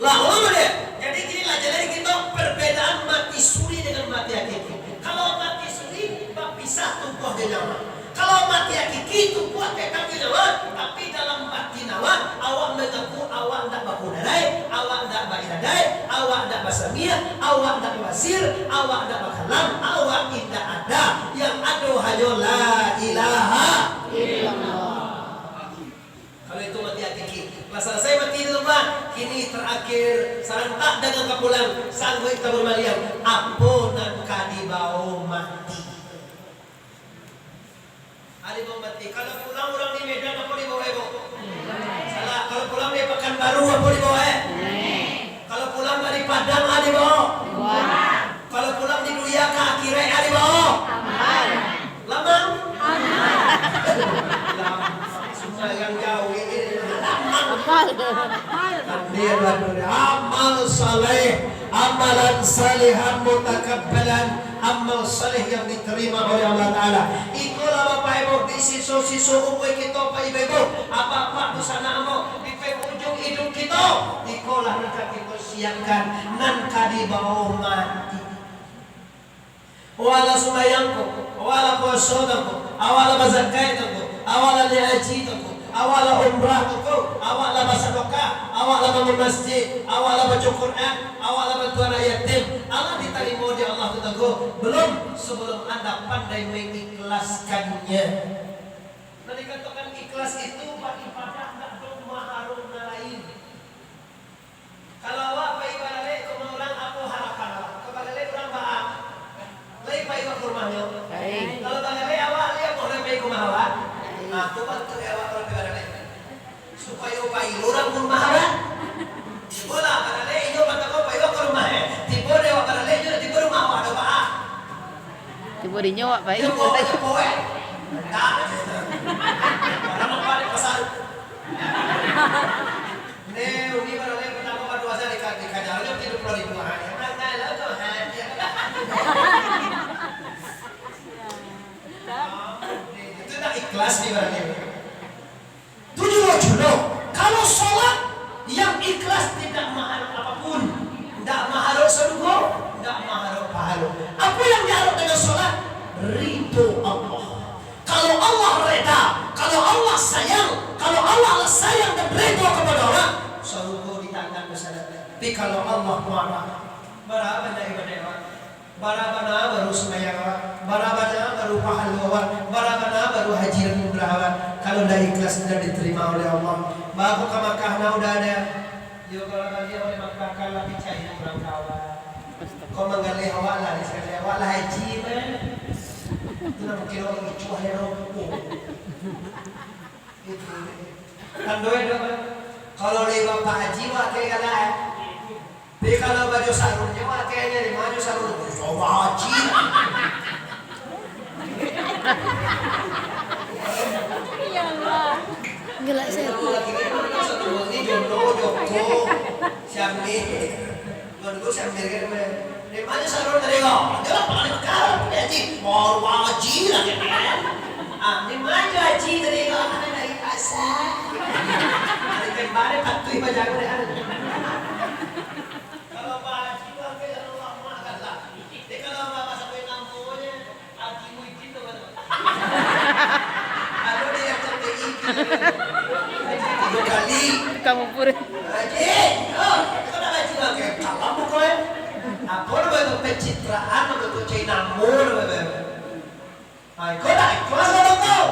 Lah, ulama dia. Jadi, kini lah jalani kito perbedaan mati suri dengan mati hakiki. Kalau mati suri, bapisah tubuah jo nyawa. Kalau Mati hakiki tu kuat ka kaki nyawa, tapi dalam batin awak, awak mangaku awak ndak bakudarai, awak ndak bairadai, awak ndak basamiah, awak ndak babasir, awak ndak bakalam, awak indak ada. Yang ado hanyo la ilaha illallah. Kalau itu mati hakiki. Lah salasai mati tu, Pak. Kini tarakhir, sarantak dagang ka pulang, sangguik ka bamaliang. Apo nan ka dibao mati? Ado dibao mati. Kalau pulang urang di Medan, apo dibao, eh, Bu? Salah. Kalau pulang dari Pakanbaru, apo dibao, eh? Kalau pulang dari Padang, ado dibao? Kalau pulang di dunia ka akhirat, ado dibao? Lamang? Sumbayang jauah ini. Amal. Amal saleh, amalan salihan mutakabbalan, amal saleh yang diterima oleh Allah Ta'ala. Ikolah Bapak Ibu, di siso-siso umua kito, Pak Ibu, Ibu, Apak-apak, dunsanak ambo, di penghujung iduik kito, ikolah nan ka kito siapkan, nan ka dibao mati. Awak lah sumbayang ko, awak lah puaso ko, awak lah bazakaik ko, awak lah naiak haji ko, awak lah umrah ko, awak lah basadakah, awak lah bangun masjid, awak lah baco Quran, awak lah bantu anak yatim, alah ditarimo dek Allah tu ko? Belum, sebelum Anda pandai mengikhlaskannya. Nan dikatokan ikhlas itu, baibadah ndak ado maharo nan lain. Kalau awak pai baralek ka rumah urang, apo harapan awak? Ka baralek urang baa? Lai pai awak ka rumahnyo? Lai. Kalau baralek awak, lai apo urang pai ka rumah awak? Lai. Nah, tu bantuak awak kalau pai baralek. Supayo pai urang ka rumah awak. Tibo lah baralek, inyo patamo pai awak ka rumah, eh. Tibo dek awak baralek, inyo tibo rumah awak, ado baa? Tibo dinyo awak pai. Tibo awak, tibo, eh. Dah. Urang nampak di pasar. Ne, uni baralek patamo baduo sajo di ka-, dikaja, nyo tigo puluah ribu, ha, yo, mangai lah tu, ha, yo. Itu ndak ikhlas ni baralek. Tu juo-juo, kalau solat yang ikhlas tidak maharap apapun, ndak maharap sarugo, ndak maharap pahalo. Apo yang diharap dengan solat? Ridho Allah. Kalau Allah reda, kalau Allah sayang, kalau Allah lah sayang dan reda kapado awak, sarugo di tangan basadak. Tapi kalau Allah marah, bara bana ibadah awak, bara bana baru sumbayang awak, bara bana baru pahalo awak, bara bana baru haji dan umrah awak, kalau ndak ikhlas, ndak diterima oleh Allah. Baa ko ka Makkah, nah, udah ada. Iyo, kalau baliak oleh Makkah, kan lah picai urang ka awak. Ko manggaleh awak lah, di sakali awak lah haji, man. Itu lah mungkin awak lucu, akhirnya awak. Itu. Kan doa itu, kan? Kalau lai bapak haji, awak kayak galak, eh. Tapi kalau baju sarungnya, awak kayaknya di mana sarung? Bapak haji. Ya Allah. Galak saya. Kalau lagi ni, mana sarung ni? Jondo, Joko, Syamil. Tuan Guru Syamil kan, mana? Di mana sarung tadi kau? Dia lah paling kau, Pak Haji. Mau Pak Haji lagi, kan? Ah, di mana Haji tadi kau? Ada dari pasar. Ada kembali patuh bajago deh, kan? Kalau Pak Haji, warga yang Allah maafkan lah. Dia kalau Bapak sampai namanya, Haji Muhyiddin tu, kan? Aduh, dia yang cantik itu. Dua kali. Kamu pun. Haji, oh, kau nak haji lagi? Kalau bukan, apa nama itu pencitraan, nama itu cari nama, nama itu. Ai, kau nak ikhlas kalau kau?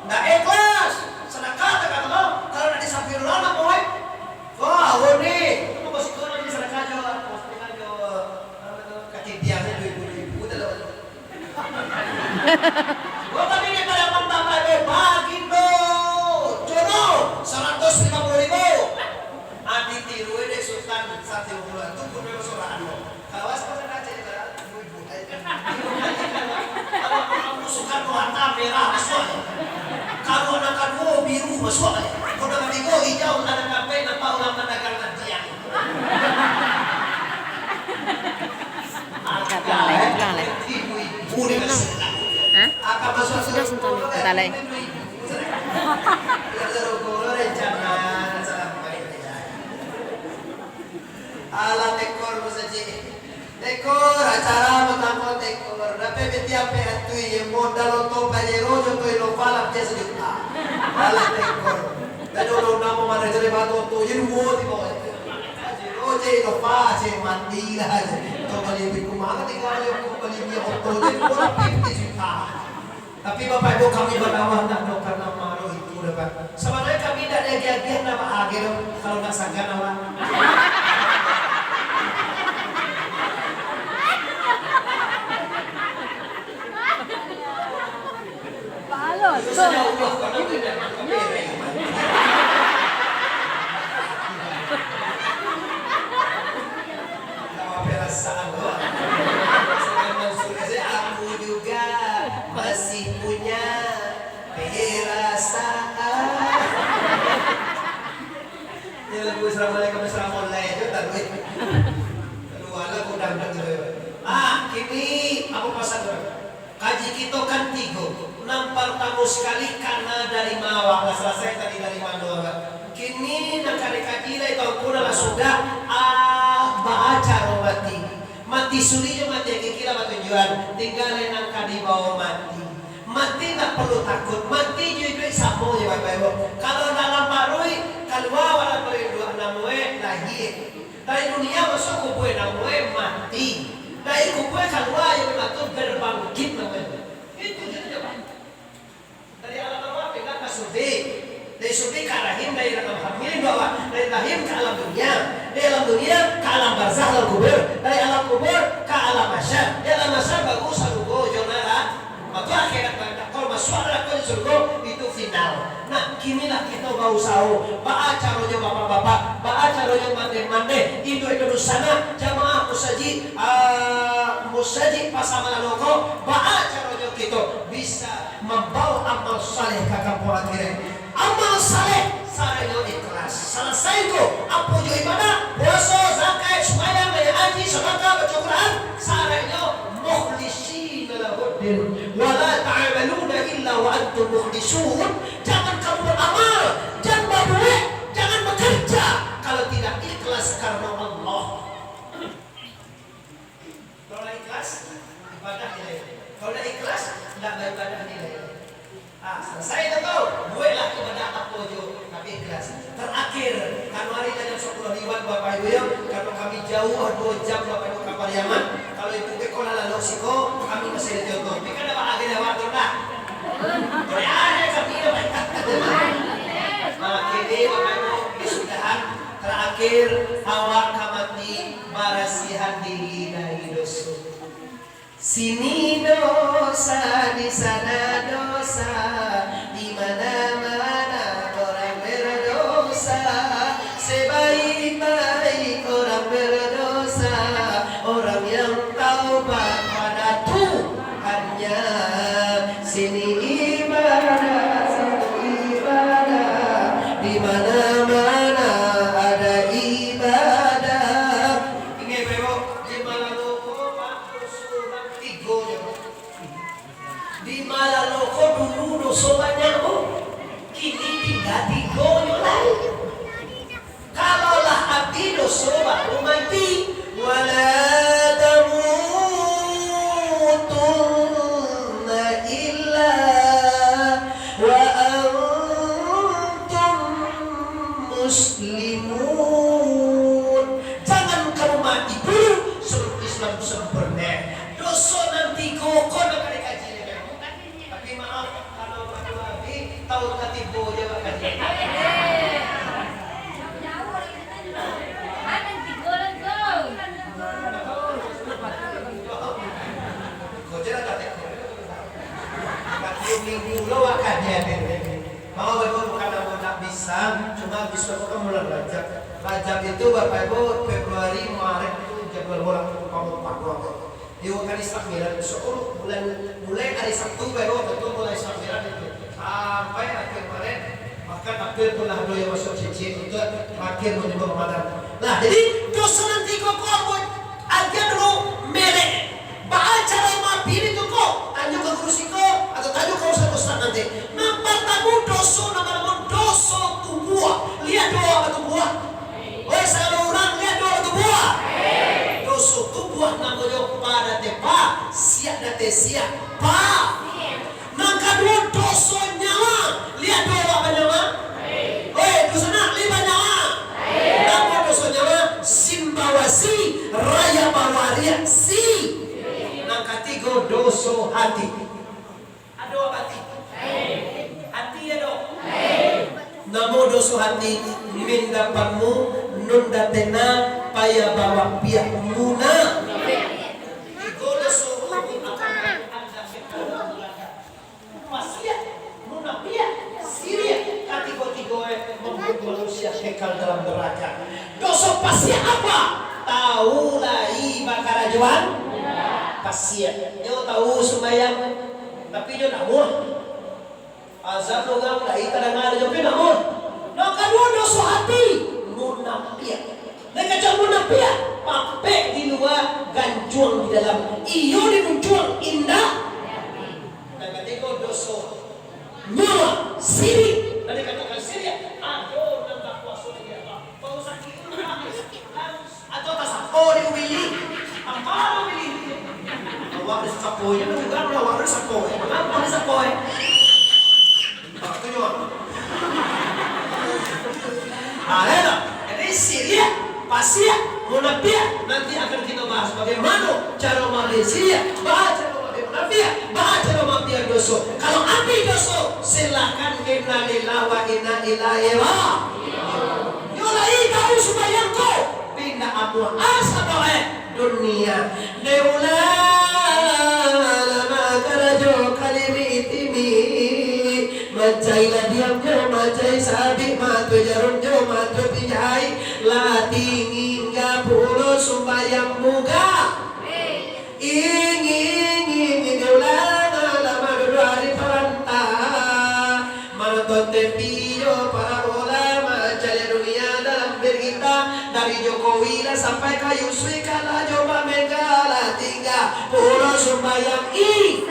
Ndak ikhlas. Sedekah tak kata kau. Kalau nak disampaikan ulama, boy. Kau awal ni. Itu mau kasih kau lagi sedekah jo, postingan jo, apa tu, kaki biangnya dua ribu, dua ribu, tak tahu. Gua tadi ni pada mantap, eh, bagindo. Jono, seratus lima puluh ribu. Ah, ditiru dek Sultan satu bulan tu pun memang seorang anu. Kalau asal kan aja ibarat ibu-ibu. Kalau kamu Soekarno Hatta merah masuk. Kalau anak kedua biru masuk. Kalau anak ketiga hijau, anak kafe nampak orang pedagang nantian. Pulang lai, pulang lai. Hah? Sudah sentuh ni, putar lai. Alah, tekor, Mas Haji. Tekor, acara batangko tekor. Dapek beti apek atui, modal oto Pajero, jo Toyota Innova lah. Sajuta. Baleh tekor. Tadi urang-urang pamanah cari batu tu je duo tibo. Ojek Innova, cek mati lah. Kau bali kumara tinggal yo, kau bali minyak oto je duo tapi tigo juta. Tapi Bapak Ibu, kami badakwah ndak ado karena maruih itu dah, Pak. Sabananyo kami ndak diagiah-agiah ndak baagiah doh, kalau ndak sagan awak. Pahala tu. Nama perasaan tu? Sekarang sudah saya, aku juga masih punya perasaan. Ini lagu Assalamualaikum, Assalamualaikum, taruih. Aduh, alah, kau dah, dah, dah. Ah, kini, apa pasal tu? Kaji kito kan tigo. Nan partamo sakali, kana dari ma awak, lah salasai tadi dari mano awak. Kini nan ka dikaji lai tahu ko lah sudah, ah, baa caro mati. Mati suri jo mati hakiki lah batunjuakan, tingga lai nan ka dibawo mati. Mati ndak paralu takuik, mati jo iduik samo je, Bapak Ibu. Kalau dalam paruik, kalua dalam paruik duo, namonyo lahia. Dari dunia masuak kubua namonyo mati. Dari kubua kalua, iyo batu berbangkit namonyo. Itu je, Pak. Dari alam arwah pindah ka suri. Dari suri ka rahim, dari rahim, dari rahim ka alam dunia. Dari alam dunia ka alam barzah, alam kubur. Dari alam kubur ka alam mahsyar. Dari alam mahsyar baru sarugo jo narako. Mako akhirat, kalau masuak narako jo sarugo, itu final. Nah, kinilah kito bausaho. Baa caronyo bapak-bapak, baa caronyo mandeh-mandeh, induak-induak dunsanak, jamaah musajik, ah, musajik Pasar Malalo ko, baa caronyo kito bisa mambawa amal saleh ka kampuang akhirat. Amal saleh saranyo ikhlas. Salasai ko, apo jo ibadah, puaso, zakat, sumbayang, bayia haji, sadakah, baco Quran, saranyo mukhlisina lahuddin, wala ta'amaluna illa wa antum mukhlisun. Jangan kamu beramal, jangan berbuat, jangan bekerja kalau tidak ikhlas karena Allah. Kalau ndak ikhlas, ibadah nilai. Kalau ndak ikhlas, ndak baibadah nilai. Ah, salasai tu, bueklah ibadah apo jo, tapi ikhlas. Tarakhir, kanu ari jam sapuluah liwat, Bapak Ibu yo, karano kami jauah duo jam, Bapak Ibu, ka Pariaman. Kalau itu beko lah lalu siko, kami masih ada contoh. Tapi kan dapat agen awak tu lah. Boleh aja kami dapat. Nah, kini, Bapak Ibu, di sudahan tarakhir, awak ka mati barasiahan diri dari doso. Sini dosa, di sana dosa, di mana-mana orang berdosa. Sebaik-baik orang berdosa, orang yang taubat pada Tuhannya. Sini ibadah, situ ibadah, di mana-mana ada ibadah. Ingat, Bapak Ibu, di Malalo ko, Pak, doso nan tigo nyo. Di Malalo ko dulu doso banyak, Bu. Kini tingga tigo nyo lai. Kalau lah abih doso, baru mati. Wala tamutunna illa wa antum muslimun. Jangan kamu mati dulu sebelum Islam sempurna. Doso nan tigo ko nan ka dikaji. Tapi maaf, kalau batu abih, tahun katigo je bakaji. Kau je lah tak tengok. Tapi minggu lo bakaji. Mau betul bukan namo tak bisa, cuma bisa bukan bulan Rajab. Rajab itu Bapak Ibu, Februari, Maret itu jadwal bola, kamu pakai. Iyo, hari Islam Mi'raj, insya Allah, bulan, mulai hari Sabtu, baru tentu mulai Islam Mi'raj itu. Sampai akhir Maret, bahkan April pun lah ada yang masuk cincin untuk terakhir menyebut Ramadan. Nah, jadi dosa nan tigo ko apo? Agiah dulu merek. Baa caro maafin itu ko? Tanyo ka guru siko, atau tanyo ka ustaz-ustaz nanti. Nan partamo doso, nan partamo doso tubuah. Liek doso batubuah. Oi, sagalo urang, liek doso tubuah. Doso tubuah namonyo pa date pa, siak date siak, pa. Nan kaduo, doso nyawa. Tigo doso hati. Ado hati? Hati ado? Namo doso hati? Mindapanmu, nunda tena, paya bawapiah, muna. Tigo doso hati. Pasiak, munapiak, siriak, katigo-tigo e mambuek manusia kekal dalam neraka. Doso pasiak apa? Tahu lai bakarajoan pasiak. Nyo tahu sumbayang, tapi nyo namuah. Azan urang lai tadanga jo, tapi namuah. Nan kaduo doso hati, munapiak. Nan kacau munapiak, papek di lua, gancuang di dalam. Iyo di muncuang, indak. Nan katigo doso nyawa, sirik. Nan dikatokan sirik, ado nan bakuaso di Allah. Baru sakik tu habis. Atau tasako di ubili. Apa ubili? Awak disako je, urang awak disako je. Mangapa disako je? Ah, tu juga. Ah, ya tak? Jadi siriak, pasiak, munapiak, nanti akan kita bahas bagaimana cara maafin siriak, baa cara maafin munapiak, baa cara maafin doso. Kalau ambil doso, silahkan innalillahi wa inna ilaihi raji'un. Nyo lai tahu sumbayang ko, pindah amuah asa bae dunia. Dek ulah lama karajo kalibik timik, mancai ladiang jo mancai sabik, mato jarum jo mato pinjai, lah tingga pulo sumbayang muga. Ingin, ingin, dek ulah lama duduak di paranta. Manonton T V jo parabola, mancaliak dunia dalam berita. Dari Jokowi lah sampai ka Yusri, kala jo Mbak Mega, lah tingga pulo sumbayang i.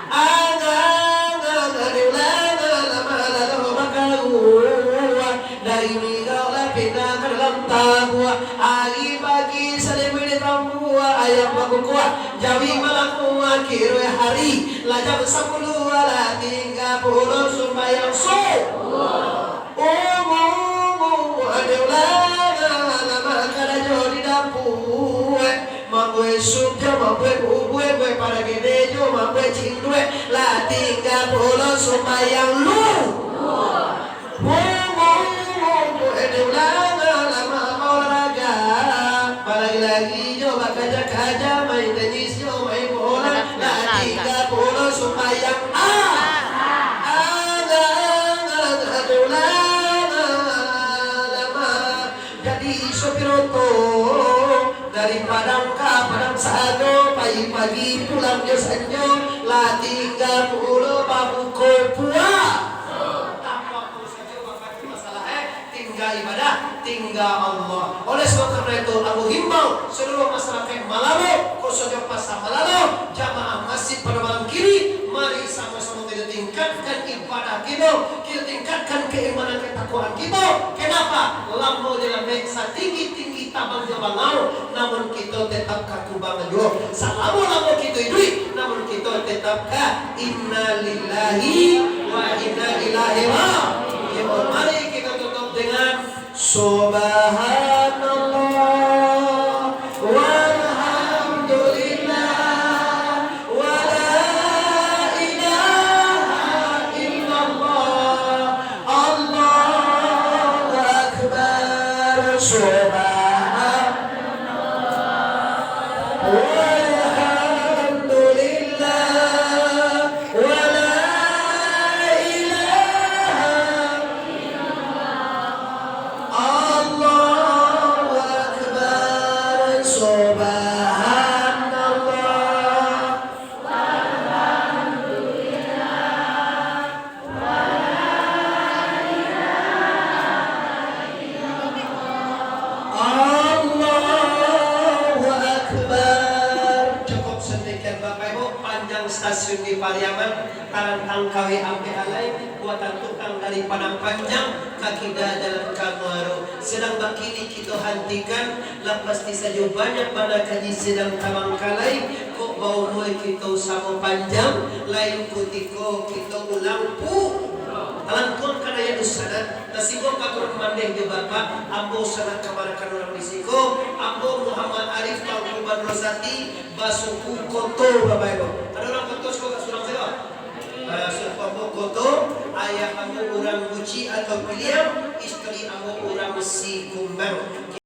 Angang, angang, dek ulah lama lalu bakaruah. Dari mirau lah pindah ka dalam tabuah. Ari pagi salimui di tambuah, ayam bakukuak, jawi malakua, kiruih hari. Lah jam sapuluah, lah tingga pulo sumbayang subuah. Umum, umum, ado ulangan, lama karajo di dapua. Mambuek sup jo mambuek bubua, buek paragede jo mambuek cinduek. Lah tingga pulo sumbayang lu. Umum, umum, ado ulangan, lama baolahraga. Balari-lari jo bakaja-kaja, main tenis jo main bola. Lah tingga pulo sumbayang a. Alang-alang, ado ulangan, lama jadi sopir oto. Dari Padang ka Padang Sago, pagi-pagi pulang jo sanjo. Lah tingga pulo babuko puasa. Tanpa puasa jo makan masalah, eh. Tingga ibadah, tingga Allah. Oleh sebab karena itu, ambo himbau seluruh masyarakat Malalo, khususnyo Pasar Malalo, jamaah Masjid Pado Malam Kiri, mari samo-samo kita tingkatkan ibadah kita, kita tingkatkan keimanan ketakwaan kita. Kenapa? Lamo jo lambek, satinggi-tinggi tabang jo bangau, namun kita tetap ka kubang juo. Salamo-lamo kita iduik, namun kita tetap ka Innalillahi wa inna ilaihi raji'un. Mari kita tutup dengan Subhanallah, walhamdulillah, wa la ilaha illallah, Allahu Akbar. Subhanallah, walhamdulillah, wa la ilaha illallah, Allahu Akbar. Subhanallah, walhamdulillah, wa la ilaha illallah, Allahu Akbar. Cukup sedemikian, Bapak Ibu, panjang stasiun di Pariaman. Tarantang kawih ampek alai, buatan tukang dari Padang Panjang, ka kida jalan ka Muaro. Sedang bakini kito hantikan, lah pasti sajo banyak bana kaji sedang tabangkalai, kok baumua kito samo panjang, lain kutiko kito ulang pu-, talantuang ka daya dusanak, tasigo ka turun mandeh jo Bapak, ambo sanak kamanakan urang di siko, ambo Muhammad Arif Tuanku Bandro Sati, Masuak koto, Bapak Ibu. Ado urang koto siko ka surang siko? Ah, seumpamo koto, ayah ambo urang Guci atau Piliang, isteri ambo urang